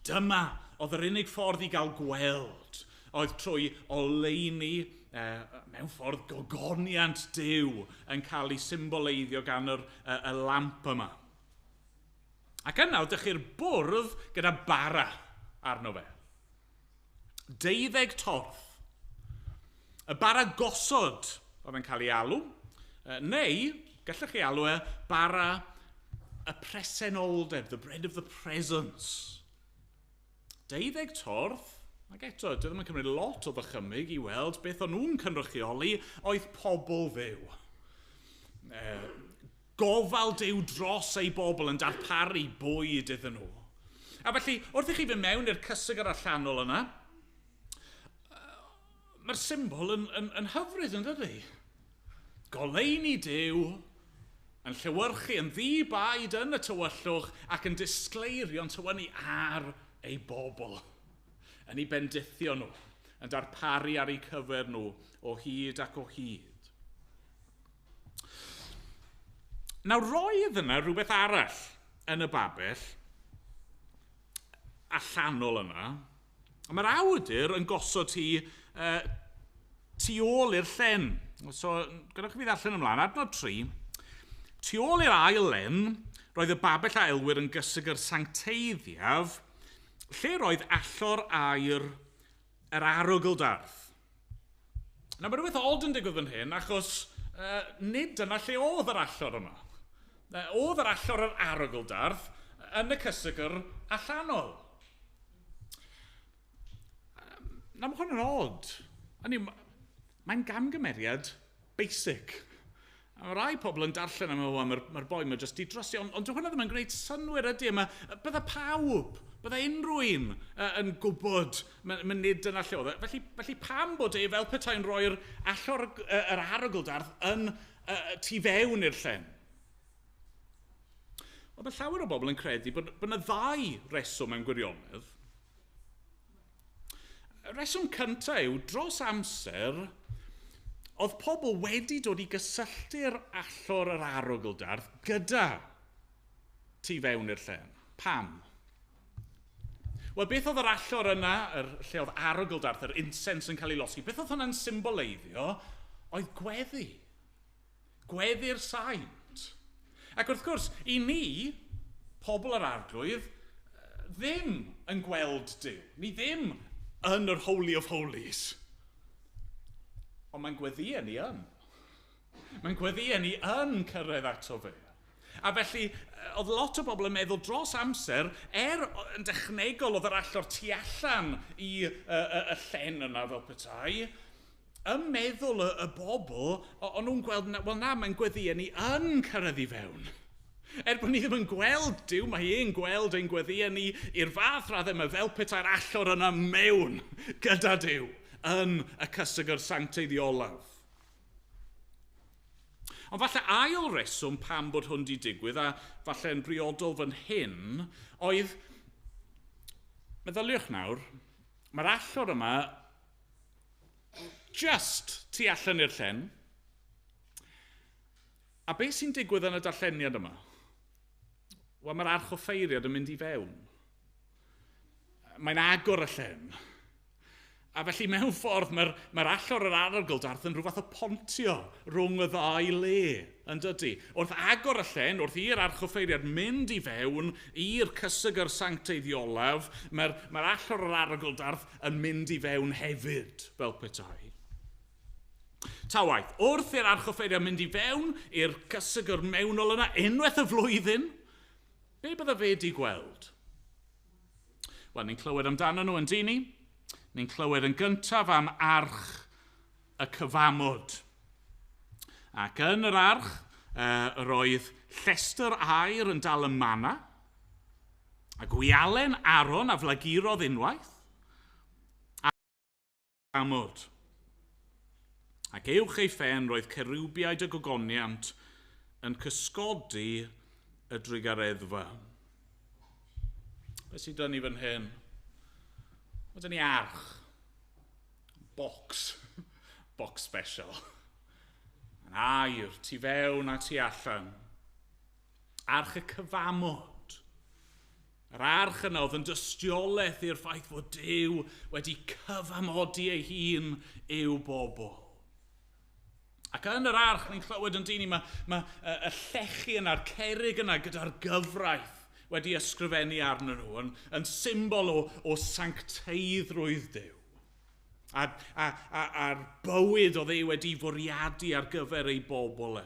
Dyma oedd yr unig ffordd i gael gweld. Oedd trwy oleuni, mewn ffordd gogoniant Duw yn cael ei symboleiddio gan y lamp yma. Ac yna, oedd chi'r bwrdd gyda bara arno fe. 12 torth. Y bara gosod oedd yn cael ei alw, neu, gallech chi alw e, bara y presenoldeb, the bread of the presence. 12 torth, ac eto, dwi ddim yn cymryd lot o ddychymyg i weld beth o'n nhw'n cynrychioli, oedd pobl Dduw. Gofal Duw dros ei bobl yn darparu bwyd iddyn nhw. A felly, wrth i chi fynd mewn i'r cysegr allanol yna, mae'r symbol yn hyfryd yn dydy? Goleuni Duw yn llewyrchu yn ddi-baid yn y tywyllwch ac yn disgleirio'n tywynnu ar ei bobl, yn ei bendithio nhw, yn darparu ar eu cyfer nhw o hyd ac o hyd. Nawr, roedd yna rhywbeth arall yn y babell allanol yna. A mae'r awdur yn gosod hi tu ôl i'r llen. So, gadewch i fi ddarllen ymlaen, adnod 3. Tu ôl i'r ail len, roedd y babell a elwir yn gysegr sancteiddiaf, lle roedd allor aur yr arogl-darth. Nawr, mae rhywbeth od yn digwydd fan hyn, achos nid dyna lle oedd yr allor yma. Oedd yr allor yr arogl-darth yn y cysegr allanol. Nawr, mae hwn yn od. Mae'n gamgymeriad basic. A mae rai pobl yn darllen am, mae'r boi mae jyst di drosi, ond dyw hwnna ddim yn gwneud synnwyr ydy. Bydda pawb, bydda unrhyw un yn gwybod mae nid dyna lle oedd e. Felly pam bod e fel petai'n rhoi'r allor yr arogl-darth yn tu fewn i'r llen? Wel, mae llawer o bobl yn credu bod yna ddau reswm mewn gwirionedd. Y reswm cyntaf yw, dros amser, oedd pobl wedi dod i gysylltu'r allor yr arogl-darth gyda tu fewn i'r llen. Pam? Wel, beth oedd yr allor yna, yr lle oedd arogl-darth, yr incense yn cael ei losgi, beth oedd hwnna'n symboleiddio? Oedd gweddi. Gweddi'r saint. Ac wrth gwrs, i ni, pobl yr Arglwydd, ddim yn gweld Duw. Ni ddim yn yr Holy of Holies. Ond mae'n gweddïau ni yn. Mae'n gweddïau ni yn cyrraedd ato fe. A felly, oedd lot o bobl yn meddwl dros amser, yn dechnegol oedd yr allor tu allan i y llen yna fel petai, yn meddwl y bobl, o'n nhw'n gweld, wel na, mae'n gweddïau ni yn cyrraedd i fewn. Er bod ni ddim yn gweld Duw, mae e'n gweld ein gweddïau ni i'r fath raddau mae fel petai'r allor yna mewn gyda Duw yn y cysegr sancteiddiolaf. Ond falle ail reswm pam bod hwn di digwydd, a falle yn briodol fan hyn, oedd, meddyliwch nawr, mae'r allor yma just tu allan i'r llen. A beth sy'n digwydd yn y darlleniad yma? Wel, mae'r archoffeiriad yn mynd i fewn. Mae'n agor y llen. A felly mewn ffordd mae'r mae allor yr arogl-darth yn rhywbeth o pontio rhwng y ddau le, yn dydy. Wrth agor y llen, wrth i'r archoffeiriad mynd i fewn i'r cysegr sancteiddiolaf, mae'r mae allor yr arogl-darth yn mynd i fewn hefyd, fel petai. Ta waith, wrth i'r archoffeiriad mynd i fewn i'r cysegr mewnol yna unwaith y flwyddyn, be bydde fe di gweld? Wel, ni'n clywed amdano nhw yn dyn ni. Ni'n clywed yn gyntaf am arch y cyfamod. Ac yn yr arch, roedd llestr aur yn dal y mana, a gwialen Aaron a flagurodd unwaith, a amod. Ac uwch ei phen roedd cerubiaid y gogoniant yn cysgodi y drugareddfa. Be sydd dyn ni fan hyn? Mae dyn ni arch. Box. Box special. Yn aur, tu fewn a tu allan. Arch y cyfamod. Yr arch yna oedd yn dystiolaeth i'r ffaith fod Duw wedi cyfamodi ei hun i'w bobl. Ac yn yr arch, ni'n clywed yn dyn ni, mae, mae y llechi yna'r cerig yna gyda'r gyfraith wedi ysgrifennu arnyn nhw, yn, yn symbol o, o sancteiddrwydd Duw. A, a, a, a'r bywyd oedd ei wedi fwriadu ar gyfer ei bobl e.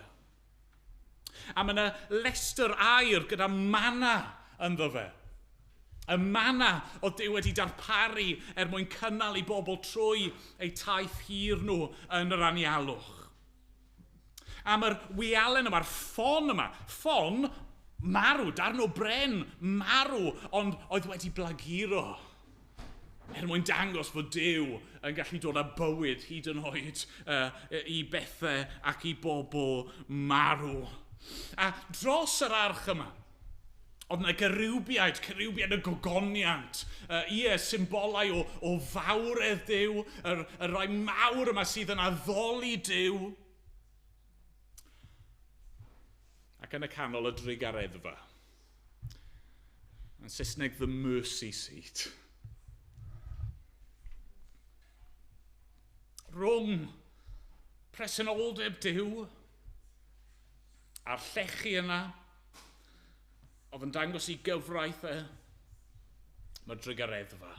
A mae yna lestr aur gyda mana ynddo fe. Y mana oedd Duw wedi darparu er mwyn cynnal ei bobl trwy eu taith hir nhw yn yr anialwch. A mae'r wialen yma'r ffon yma, ffon marw, darn o bren marw, ond oedd wedi blaguro. Er mwyn dangos fod Duw yn gallu dod â bywyd hyd yn oed i bethau ac i bobl marw. A dros yr arch yma, oedd yna gerubiaid, cerubiaid y gogoniant, ie, symbolau o, o fawredd Duw, yr, y rhai mawr yma sydd yn addoli Duw. Ac yn y canol y drugareddfa. Yn Saesneg, the mercy seat. Rhwng presenoldeb Duw a'r llechi yna, oedd yn dangos i gyfraith e, mae drugareddfa.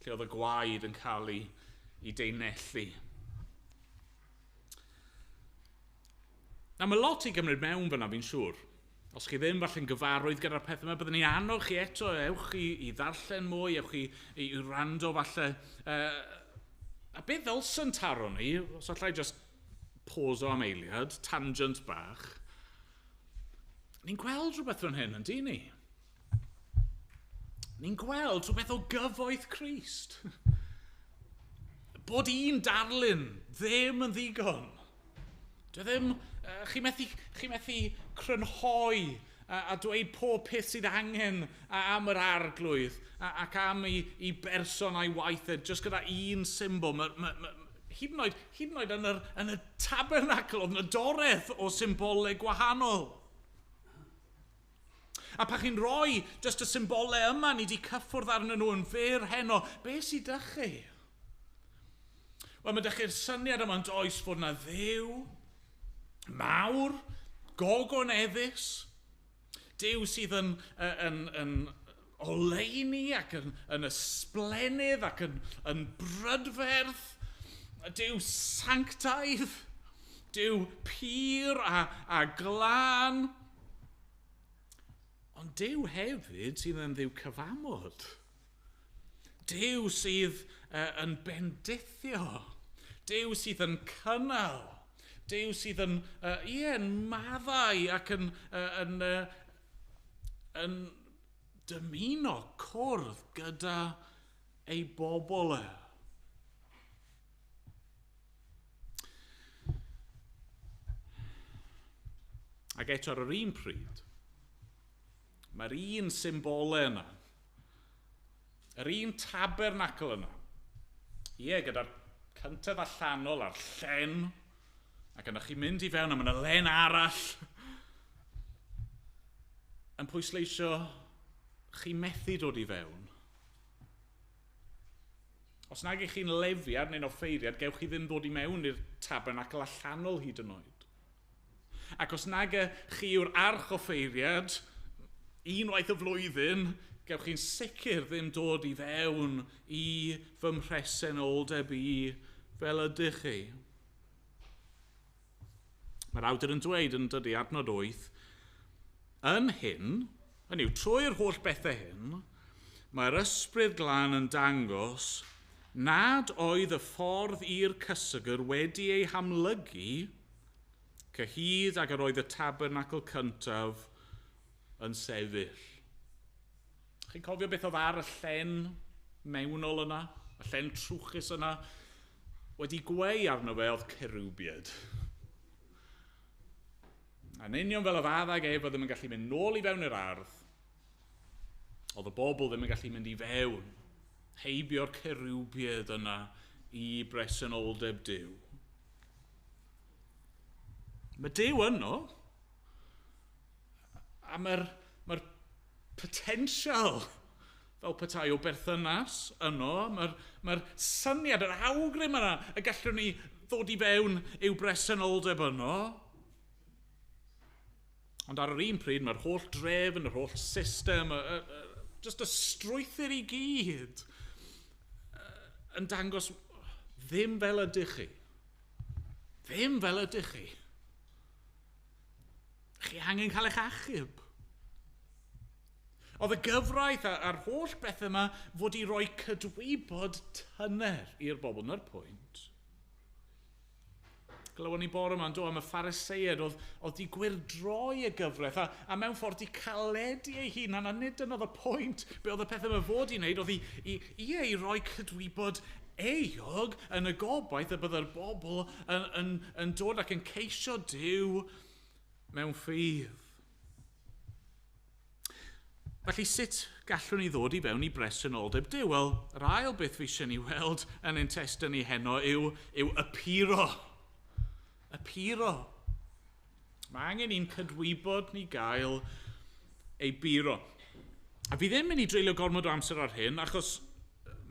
Lle oedd y gwaed yn cael ei, ei deinellu. Na, mae lot i gymryd mewn fyna, fi'n siŵr. Os chi ddim falle'n gyfarwydd gyda'r peth yma, byddwn ni annog chi eto, ewch chi i ddarllen mwy, ewch chi i, i rando falle. A beth ddylsyn taro ni, os allai just pause o am eiliad, tangent bach, ni'n gweld rhywbeth fan hyn, yn dyn ni? Ni'n gweld rhywbeth o gyfoeth Crist. Bod un darlun ddim yn ddigon. Dwi ddim, chi methu, chi methu crynhoi a, a dweud pob peth sydd angen am yr arglwydd a, ac am ei, ei berson a'i waith e, jyst gyda un symbol. Ma, ma, ma, hyd yn oed, hyd yn oed yn, yr, yn y tabernacl, oedd yna doreth o symbolau gwahanol. A pa chi'n rhoi jyst y symbolau yma, ni wedi cyffwrdd arnyn nhw yn fyr heno, be sydd â chi? Wel, mae dych chi'r syniad yma yn does fod yna Dduw mawr, gogoneddus, Duw sydd yn, yn, yn, oleuni ac yn, yn ysblennydd ac yn, yn brydferth, Duw sanctaidd, Duw pur a, a glân. Ond Duw hefyd sydd yn Dduw cyfamod. Duw sydd yn bendithio. Duw sydd yn cynnal. Duw sydd yn, ie, yn maddau ac yn, yn, yn dymuno cwrdd gyda ei bobl e. Ac eto ar yr un pryd, mae'r un symbolau yna, yr un tabernacl yna, ie, gyda'r cyntaf allanol a'r llen, ac yna chi'n mynd i fewn a mae yna len arall, yn pwysleisio chi methu dod i fewn. Os nag ych chi'n lefiad neu'n offeiriad, gewch chi ddim ddod i mewn i'r tabernacl allanol hyd yn oed. Ac os nag chi yw'r archoffeiriad, unwaith y flwyddyn, gewch chi'n sicr ddim dod i fewn i fy mhresenoldeb i fel ydych chi. Mae'r awdur yn dweud yn dydy adnod 8, yn hyn, hynny yw, trwy'r holl bethau hyn, mae'r Ysbryd Glân yn dangos nad oedd y ffordd i'r cysegr wedi ei hamlygu cyhyd ag yr oedd y tabernacl cyntaf yn sefyll. Chi'n cofio beth oedd ar y llen mewnol yna, y llen trwchus yna? Wedi gweu arno fe oedd cerubiad. A'n union fel y faddag ef oedd ddim yn gallu mynd nôl i fewn i'r ardd, oedd y bobl ddim yn gallu mynd i fewn, heibio'r cerubiad yna i bresenoldeb Duw. Mae Duw yno, a mae'r potensial fel petai o berthynas yno, mae'r syniad, yr awgrym yna y gallwn ni ddod i fewn i'w bresenoldeb yno. Ond ar yr un pryd, mae'r holl drefn, yr holl system, just y strwythur i gyd yn dangos ddim fel ydych chi. Ddim fel ydych chi. Chi angen cael eich achub. Oedd y gyfraith a'r holl beth yma fod i roi cydwybod tyner i'r bobl. Na'r pwynt. Glywon ni bore yma yn dod am y Phariseiaid oedd di gwyrdroi y gyfraith a mewn ffordd di caledu ei hunan, a nid dyna oedd y pwynt. Be oedd y peth yma fod i wneud oedd i roi cydwybod euog yn y gobaith y byddai'r bobl yn dod ac yn ceisio Duw mewn ffydd. Felly sut gallwn ni ddod i fewn i bresenoldeb Duw? Wel, yr ail beth fi eisiau ni weld yn ein testun ni heno yw y puro. Y puro. Mae angen i'n cydwybod ni gael ei buro. A fi ddim mynd i dreulio gormod o amser ar hyn, achos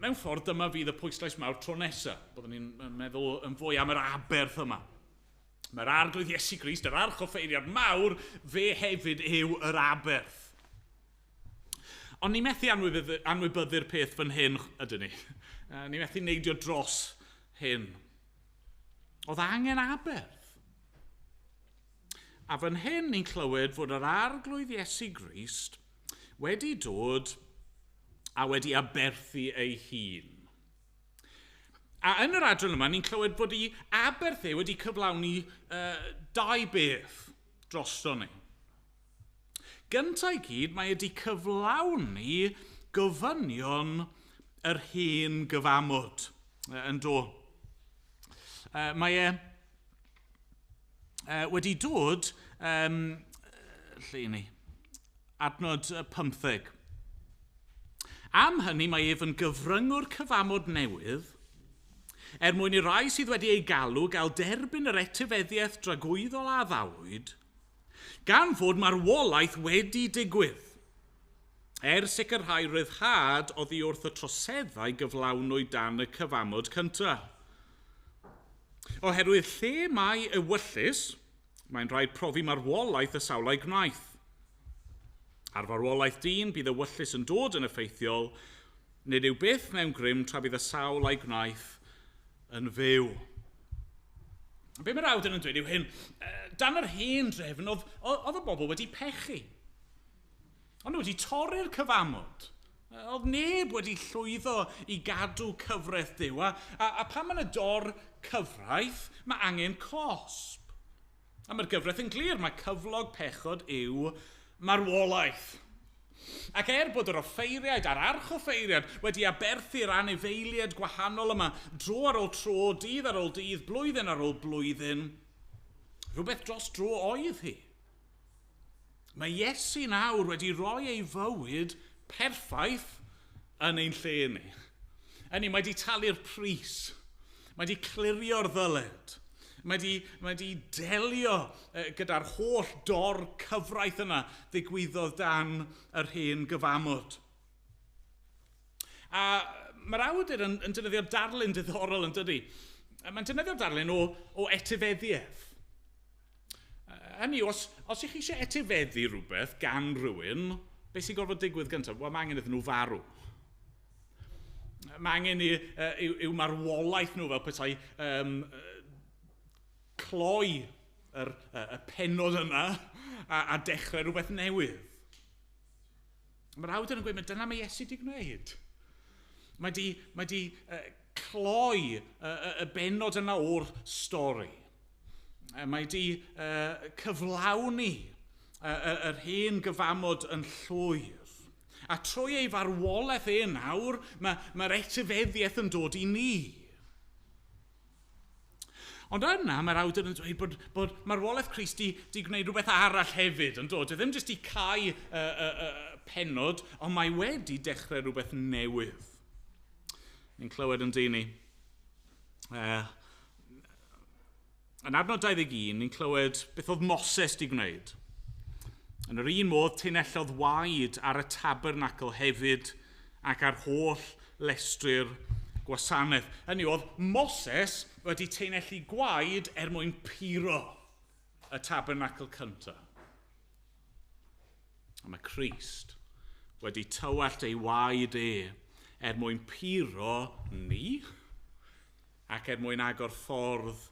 mewn ffordd dyma fydd y pwyslais mawr tro nesaf. Byddwn ni'n meddwl yn fwy am yr aberth yma. Mae'r Arglwydd Iesu Grist, yr archoffeiriad mawr, fe hefyd yw yr aberth. Ond ni methu anwybyddu'r peth fan hyn, ydyn ni. Ni methu neidio dros hyn. Oedd angen aberth. A fan hyn ni'n clywed fod yr Arglwydd Iesu Grist wedi dod a wedi aberthu ei hun. A yn yr adran yma ni'n clywed fod ei aberth e wedi cyflawni dau beth drosto ni. Gyntaf i gyd, mae wedi cyflawni gofynion yr hen gyfamod yn do. Mae e wedi dod, lle ni, adnod 15. Am hynny mae ef yn gyfryngwr cyfamod newydd, er mwyn i rai sydd wedi ei galw gael derbyn yr etifeddiaeth dragwyddol a addawyd, gan fod marwolaeth wedi digwydd, er sicrhau ryddhad oddi wrth y troseddau gyflawnwyd dan y cyfamod cyntaf. Oherwydd lle mae ewyllys, mae'n rhaid profi marwolaeth y sawl a'i gwnaeth. Ar farwolaeth dyn bydd ewyllys yn dod yn effeithiol, nid yw byth mewn grym tra bydd y sawl a'i gwnaeth yn fyw. Be mae'r awdur yn dweud yw hyn, dan yr hen drefn oedd y bobl wedi pechu. Ond nhw wedi torri'r cyfamod. Oedd neb wedi llwyddo i gadw cyfraith Duw. A pan mae'n y dor cyfraith, mae angen cosb. A mae'r gyfraith yn glir, mae cyflog pechod yw marwolaeth. Ac er bod yr offeiriaid a'r archoffeiriaid wedi aberthu'r anifeiliaid gwahanol yma dro ar ôl tro, dydd ar ôl dydd, blwyddyn ar ôl blwyddyn, rhywbeth dros dro oedd hi. Mae Iesu nawr wedi rhoi ei fywyd perffaith yn ein lle ni. Hynny, mae wedi talu'r pris. Mae wedi clirio'r ddyled. Mae wedi delio gyda'r holl dor cyfraith yna ddigwyddodd dan yr hen gyfamod. A Mae'r awdur yn defnyddio darlun diddorol, yn dydy. Mae'n defnyddio darlun o etifeddiaeth. Hynny yw, os ych chi eisiau etifeddu rhywbeth gan rhywun, beth sy'n gorfod digwydd gyntaf? Wel, mae angen iddyn nhw farw. Mae angen i'w marwolaeth nhw fel petai cloi y pennod yna a dechrau rhywbeth newydd. Mae'r awdur yn gweud, mae dyna mae Iesu wedi gwneud. Mae di cloi y bennod yna o'r stori. Mae di cyflawni yr hen gyfamod yn llwyr. A trwy ei farwolaeth e nawr, mae'r etifeddiaeth yn dod i ni. Ond yna mae'r awdur yn dweud bod marwolaeth Crist di gwneud rhywbeth arall hefyd yn dod. Ddim jyst i cau y pennod, ond mae wedi dechrau rhywbeth newydd. Ni'n clywed yn dyn ni. Yn adnod 21, ni'n clywed beth oedd Moses di gwneud. Yn yr un modd, taenellodd waed ar y tabernacl hefyd ac ar holl lestri'r gwasanaeth. Hynny oedd Moses wedi taenellu gwaed er mwyn puro y tabernacl cyntaf. A mae Crist wedi tywallt ei waed e er mwyn puro ni ac er mwyn agor ffordd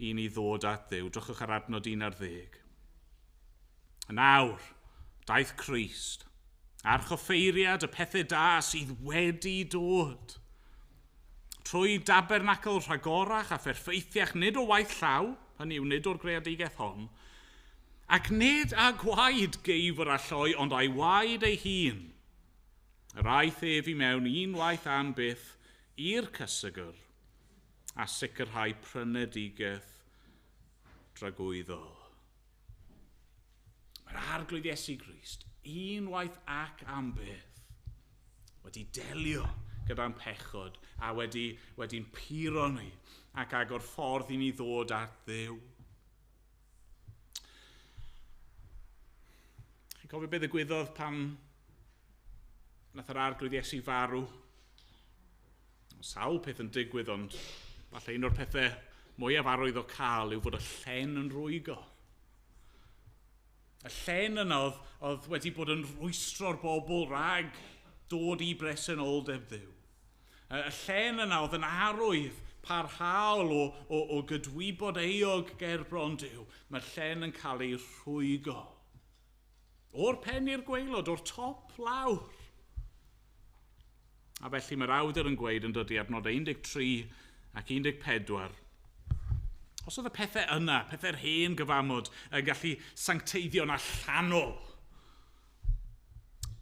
i ni ddod at Dduw. Drychwch ar adnod 11. Yn awr, daeth Crist, archoffeiriad y pethau da sydd wedi dod. Trwy dabernacl rhagorach a pherffeithiach, nid o waith llaw, hynny yw nid o'r greadigaeth hon, ac nid â gwaed geifr a lloi, ond â'i waed ei hun. Yr aeth ef i mewn unwaith am byth i'r cysegr a sicrhau prynedigaeth dragwyddol. Mae'r Arglwydd Iesu Grist, unwaith ac am byth, wedi delio gyda'n pechod a wedi'n puro ni ac agor ffordd i ni ddod at Dduw. Chi'n cofio beth ddigwyddodd pan nath yr Arglwydd Iesu farw? Sawl peth yn digwydd, ond falle un o'r pethau mwyaf arwyddocaol yw fod y llen yn rwygo. Y llen yna oedd wedi bod yn rwystro'r bobl rhag dod i bresenoldeb Dduw. Y llen yna oedd yn arwydd parhaol o gydwybod euog ger bron Duw. Mae'r llen yn cael ei rhwygo. O'r pen i'r gwaelod, o'r top lawr. A felly mae'r awdur yn gweud yn dod i adnod 13 ac 14. Os oedd y pethau yna, pethau'r hen gyfamod, yn gallu sancteiddio'n allanol,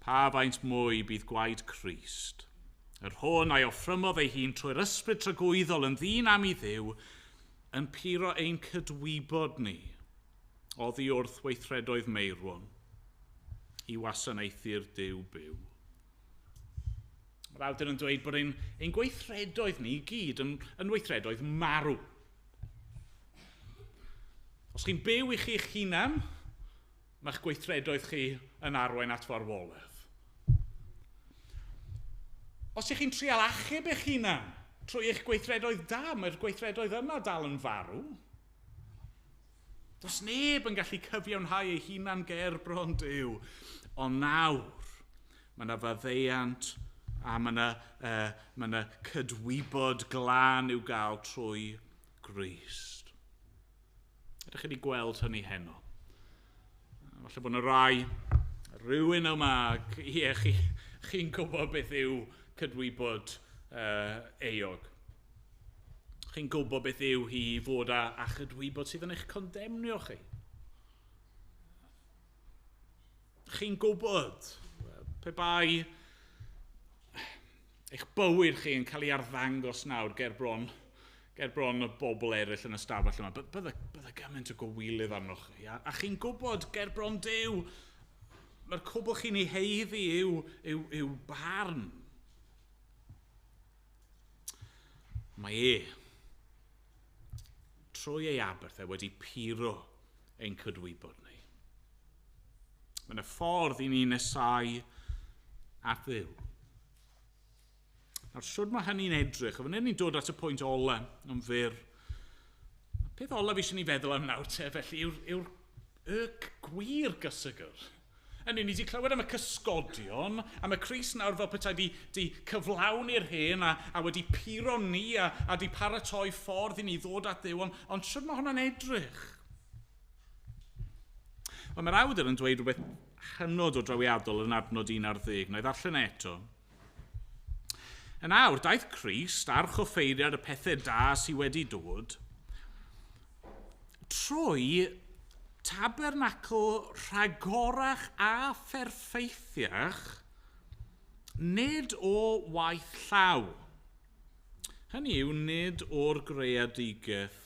pa faint mwy bydd gwaed Crist, yr hwn a'i offrymodd ei hun trwy'r ysbryd tragwyddol yn ddyn am i Dduw, yn puro ein cydwybod ni oddi wrth weithredoedd meirwon i wasanaethu'r Duw byw. Mae'r awdur yn dweud bod ein gweithredoedd ni i gyd yn weithredoedd marw. Os chi'n byw i chi'ch hunan, mae'ch gweithredoedd chi yn arwain at farwolaeth. Os ych chi'n trial achub eich hunan trwy eich gweithredoedd da, mae'r gweithredoedd yna dal yn farw. Does neb yn gallu cyfiawnhau ei hunan ger bron Duw. Ond nawr, mae yna faddeuant a mae yna cydwybod glân i'w gael trwy Grist. Ydych chi wedi gweld hynny heno? Falle bod yna rai, rhywun yma, ie, chi'n gwybod beth yw cydwybod euog. Chi'n gwybod beth yw hi i fod â chydwybod sydd yn eich condemnio chi. Chi'n gwybod, pe bai eich bywyd chi yn cael ei arddangos nawr ger bron y bobl eraill yn y stafell yma, bydde gymaint o gywilydd arnoch chi. A chi'n gwybod ger bron Duw, mae'r cwbl chi'n ei haeddu yw barn. Mae e, trwy ei aberth e, wedi puro ein cydwybod ni. Mae yna ffordd i ni nesau at Dduw. Nawr, siwr mae hynny'n edrych, a fan hyn ni'n dod at y pwynt ola yn fyr. Y peth ola fi eisiau ni feddwl am nawr te, felly, yw'r yw, y gwir gysegr. Hynny, ni wedi clywed am y cysgodion, am y Crist nawr fel petai di, di cyflawni'r hen a, a wedi puro ni a, a di paratoi ffordd i ni ddod at Dduw, ond, ond sut mae hwnna'n edrych? Wel, mae'r awdur yn dweud rhywbeth hynod o drawiadol yn adnod 11. Na i ddarllen eto. Yn awr, daeth Crist, archoffeiriad y pethau da sydd wedi dod, trwy tabernacl rhagorach a pherffeithiach, nid o waith llaw. Hynny yw, nid o'r greadigaeth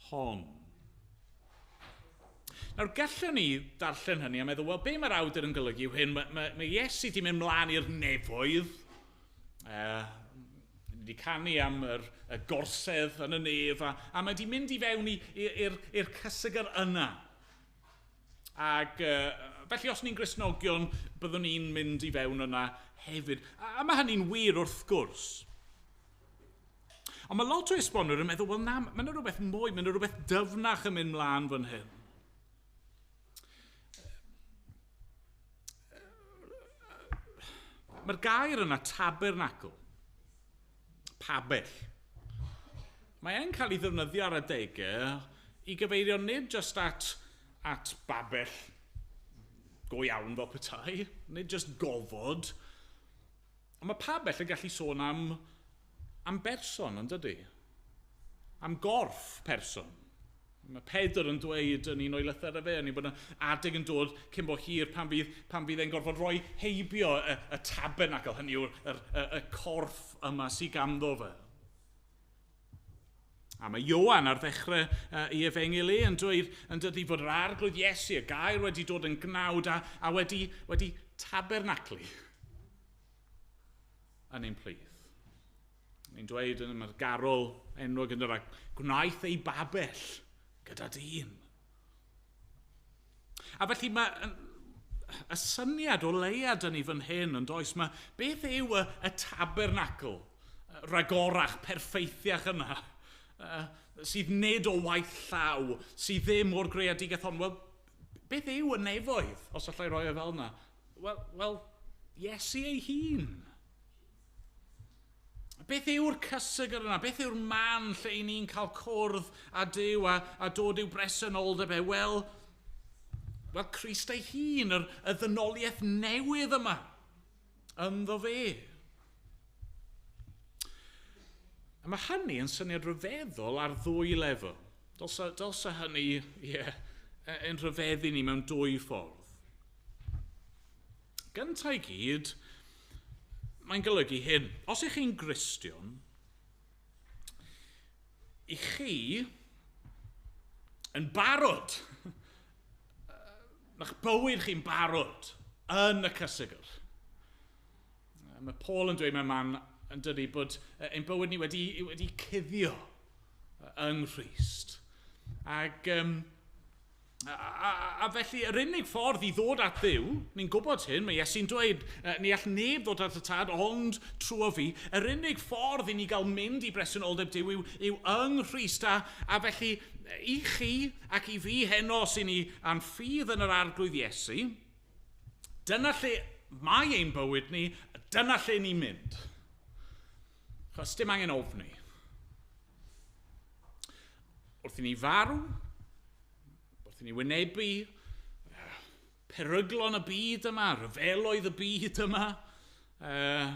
hon. Nawr, gallwn ni darllen hynny a meddwl, wel, be mae'r awdur yn golygu yw hyn, mae, mae, mae Iesu di mynd mlaen i'r nefoedd, ni wedi canu am yr, y gorsedd yn y nef, a, a mae wedi mynd i fewn i'r i'r cysegr yna. Ac felly os ni'n Gristnogion, byddwn ni'n mynd i fewn yna hefyd. A, a mae hynny'n wir wrth gwrs. Ond mae lot o esbonwyr yn meddwl, wel na, mae yna rhywbeth mwy, mae yna rhywbeth dyfnach yn mynd mlaen fan hyn. Mae'r gair yna, tabernacl, pabell, mae e'n cael ei ddefnyddio ar adegau i gyfeirio nid just at, at babell go iawn fel petai, nid just gofod, ond mae pabell yn gallu sôn am, am berson, yn dydy? Am gorff person. Mae Pedr yn dweud yn un o'i lythyrau fe, yn bod yna adeg yn dod cyn bo hir pan fydd, pan fydd e'n gorfod rhoi heibio y, y tabernacl, hynny yw'r y, y, y corff yma sydd ganddo fe. A mae Ioan ar ddechrau ei efengyl e yn dweud yn dydy fod yr arglwydd Iesu, y gair wedi dod yn gnawd a, a wedi, wedi tabernaclu yn ein plith. Ni'n dweud yn yma'r garol enwog yn dod gwnaeth ei babell gyda dyn. A felly mae y syniad o leiad yn ei fan hyn yn does, mae beth yw y, y tabernacl ragorach, perffeithiach yna, sydd nid o waith llaw, sydd ddim o'r greadigaeth hon. Wel, beth yw y nefoedd, os allai roi e fel yna? Wel, well, Iesu ei hun. Beth yw'r cysegr yna? Beth yw'r man lle i ni'n cael cwrdd a Duw a, a dod i'w bresenoldeb e? Wel, wel Crist ei hun, yr, y ddynoliaeth newydd yma, ynddo fe. A mae hynny yn syniad rhyfeddol ar ddwy lefel. Dylsa, dylsa hynny yeah, yn rhyfeddu ni mewn dwy ffordd. Gyntaf i gyd, mae'n golygu hyn. Os ych chi'n Gristion, i chi yn barod, ma'ch bywyd chi'n barod yn y cysegr. Mae Paul yn dweud mewn man yn dydy bod ein bywyd ni wedi, wedi cuddio yng Nghrist. Ac um, a, a, a felly, yr unig ffordd i ddod at Dduw, ni'n gwybod hyn, mae Iesu'n dweud, ni all neb ddod at y tad ond trwy fi. Yr unig ffordd i ni gael mynd i bresenoldeb Duw yw, yw yng Nghrist. A, a felly, i chi ac i fi heno sy'n ni a'n ffydd yn yr arglwydd Iesu, dyna lle mae ein bywyd ni, dyna lle ni'n mynd. Chos dim angen ofni. Wrth i ni farw, wrth i ni wynebu peryglon y byd yma, rhyfeloedd y byd yma, uh,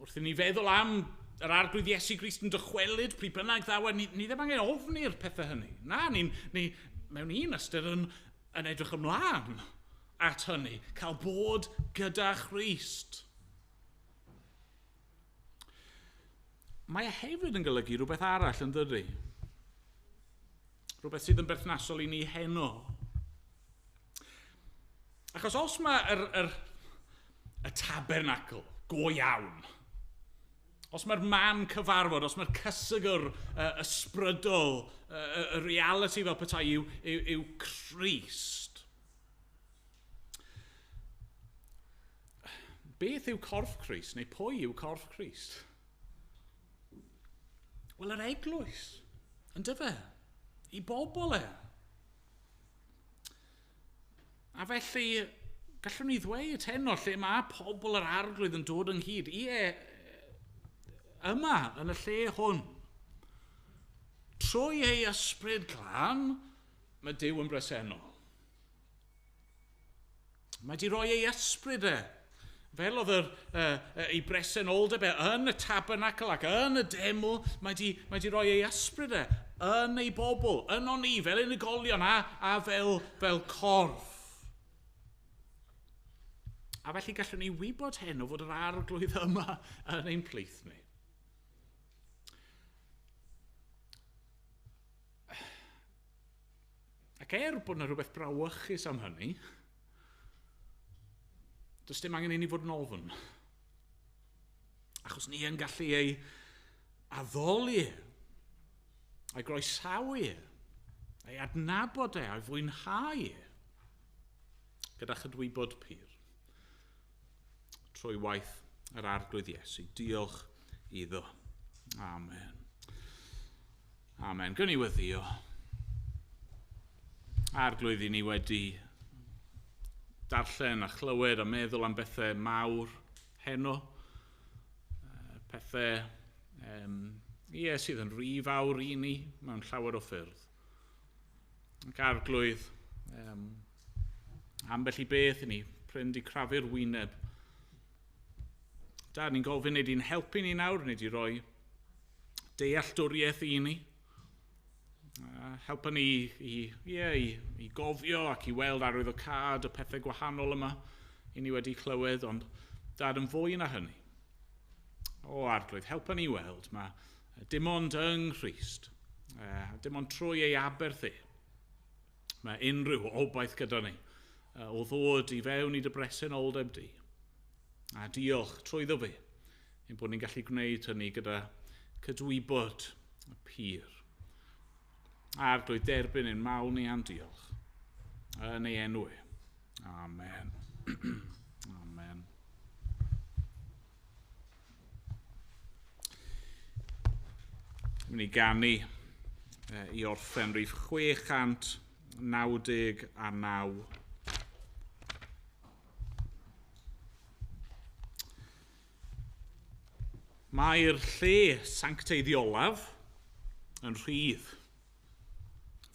wrth i ni feddwl am yr arglwydd Iesu Grist yn dychwelyd, pryd bynnag ddaw, ni, ni ddim angen ofni'r pethau hynny. Na, ni, ni mewn un ystyr yn, yn edrych ymlaen at hynny, cael bod gyda Christ. Mae e hefyd yn golygu rhywbeth arall yn dydy. Rhywbeth sydd yn berthnasol i ni heno. Achos os mae yr, yr, y tabernacl go iawn, os mae'r man cyfarfod, os mae'r cysegr uh, ysbrydol, uh, y reality fel petai yw, yw, yw Crist, beth yw corff Crist, neu pwy yw corff Crist? Wel, yr eglwys, yndyfe? I bobl e. A felly, gallwn ni ddweud heno lle mae pobl yr Arglwydd yn dod ynghyd. Ie, yma, yn y lle hwn. Trwy ei ysbryd glân, mae Duw yn bresennol. Mae di roi ei ysbryd e, fel oedd ei bresenoldeb e yn y tabernacl ac yn y deml, mae di roi ei ysbryd e yn ei bobl, yno ni, fel unigolion a fel corff. A felly gallwn ni wybod heno fod yr Arglwydd yma yn ein plith ni. Ac er bod yna rhywbeth brawychus am hynny, does dim angen i ni fod yn ofn. Achos ni yn gallu ei addoli, ei groesawu, ei adnabod e, ei fwynhau gyda chydwybod pur. Trwy waith yr Arglwydd Iesu. Diolch iddo. Amen. Amen. Gwni ni weddïo. Arglwydd, i ni wedi darllen a chlywed a meddwl am bethau mawr heno. Pethau sydd yn rhy fawr i ni mewn llawer o ffyrdd. Ac Arglwydd, ambell i beth i ni, prin di crafu'r wyneb. Da, ni'n gofyn neu di'n helpu ni nawr, neu di roi dealltwriaeth i ni. Helpa ni i gofio ac i weld arwyddocâd y pethau gwahanol yma i ni wedi clywed, ond Dad, yn fwy na hynny. O Arglwydd, helpa ni weld mae dim ond yng Nghrist, dim ond trwy ei aberth e, mae unrhyw obaith gyda ni o ddod i fewn i dy bresenoldeb di. A diolch trwyddo fe, ein bod ni'n gallu gwneud hynny gyda cydwybod y pur. Arglwydd, derbyn ein mawl ni am diolch. Yn ei enw e. Amen. Amen. Mynd i ganu i orffen rhif 699. Mae'r lle sancteiddiolaf yn rhydd.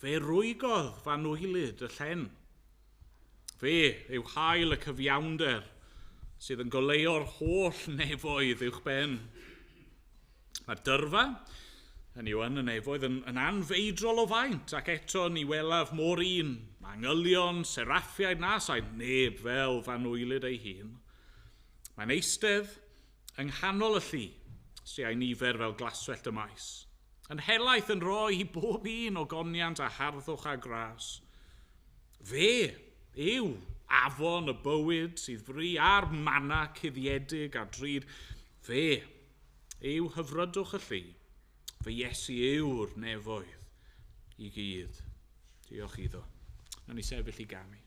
Fe rwygodd fanwylyd y llen. Fe yw hael y cyfiawnder sydd yn goleuo'r holl nefoedd uwch ben. Mae'r dyrfa, hynny yw yn y nefoedd, yn anfeidrol o faint, ac eto ni welaf mor un, angylion, seraffiaid na sain neb fel fanwylyd ei hun. Mae'n eistedd yng nghanol y llu, sy â'i nifer fel glaswellt y maes. Yn helaeth yn rhoi i bob un o goniant a harddwch a gras. Fe yw afon y bywyd sydd fri a'r manna cuddiedig a drud. Fe yw hyfrydwch y llu. Fe Iesu yw'r nefoedd i gyd. Diolch iddo. Nawn ni sefyll i ganu.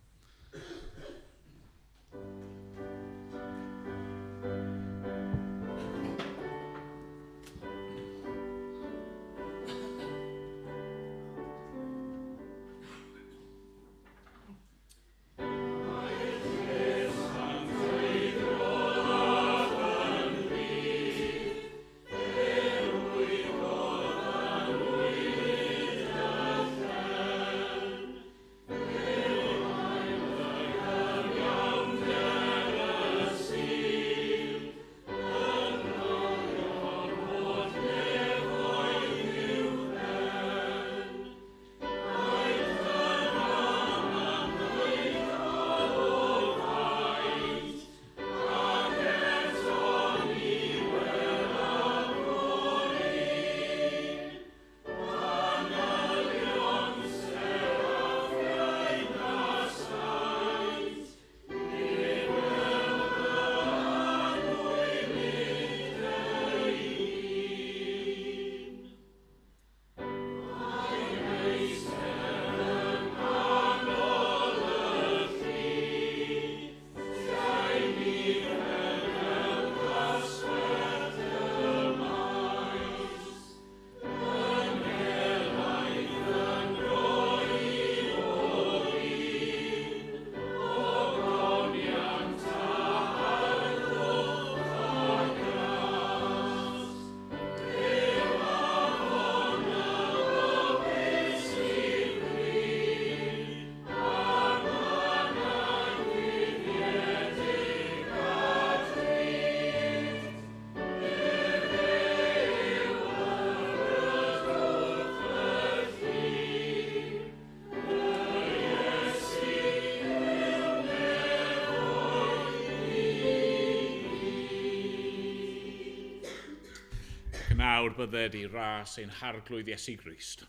nawr bydded i ras ein Harglwydd Iesu Grist,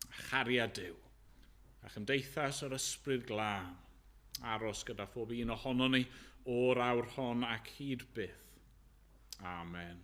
a chariad Duw, a chymdeithas yr Ysbryd Glân, aros gyda phob un ohonon ni o'r awr hon ac hyd byth. Amen.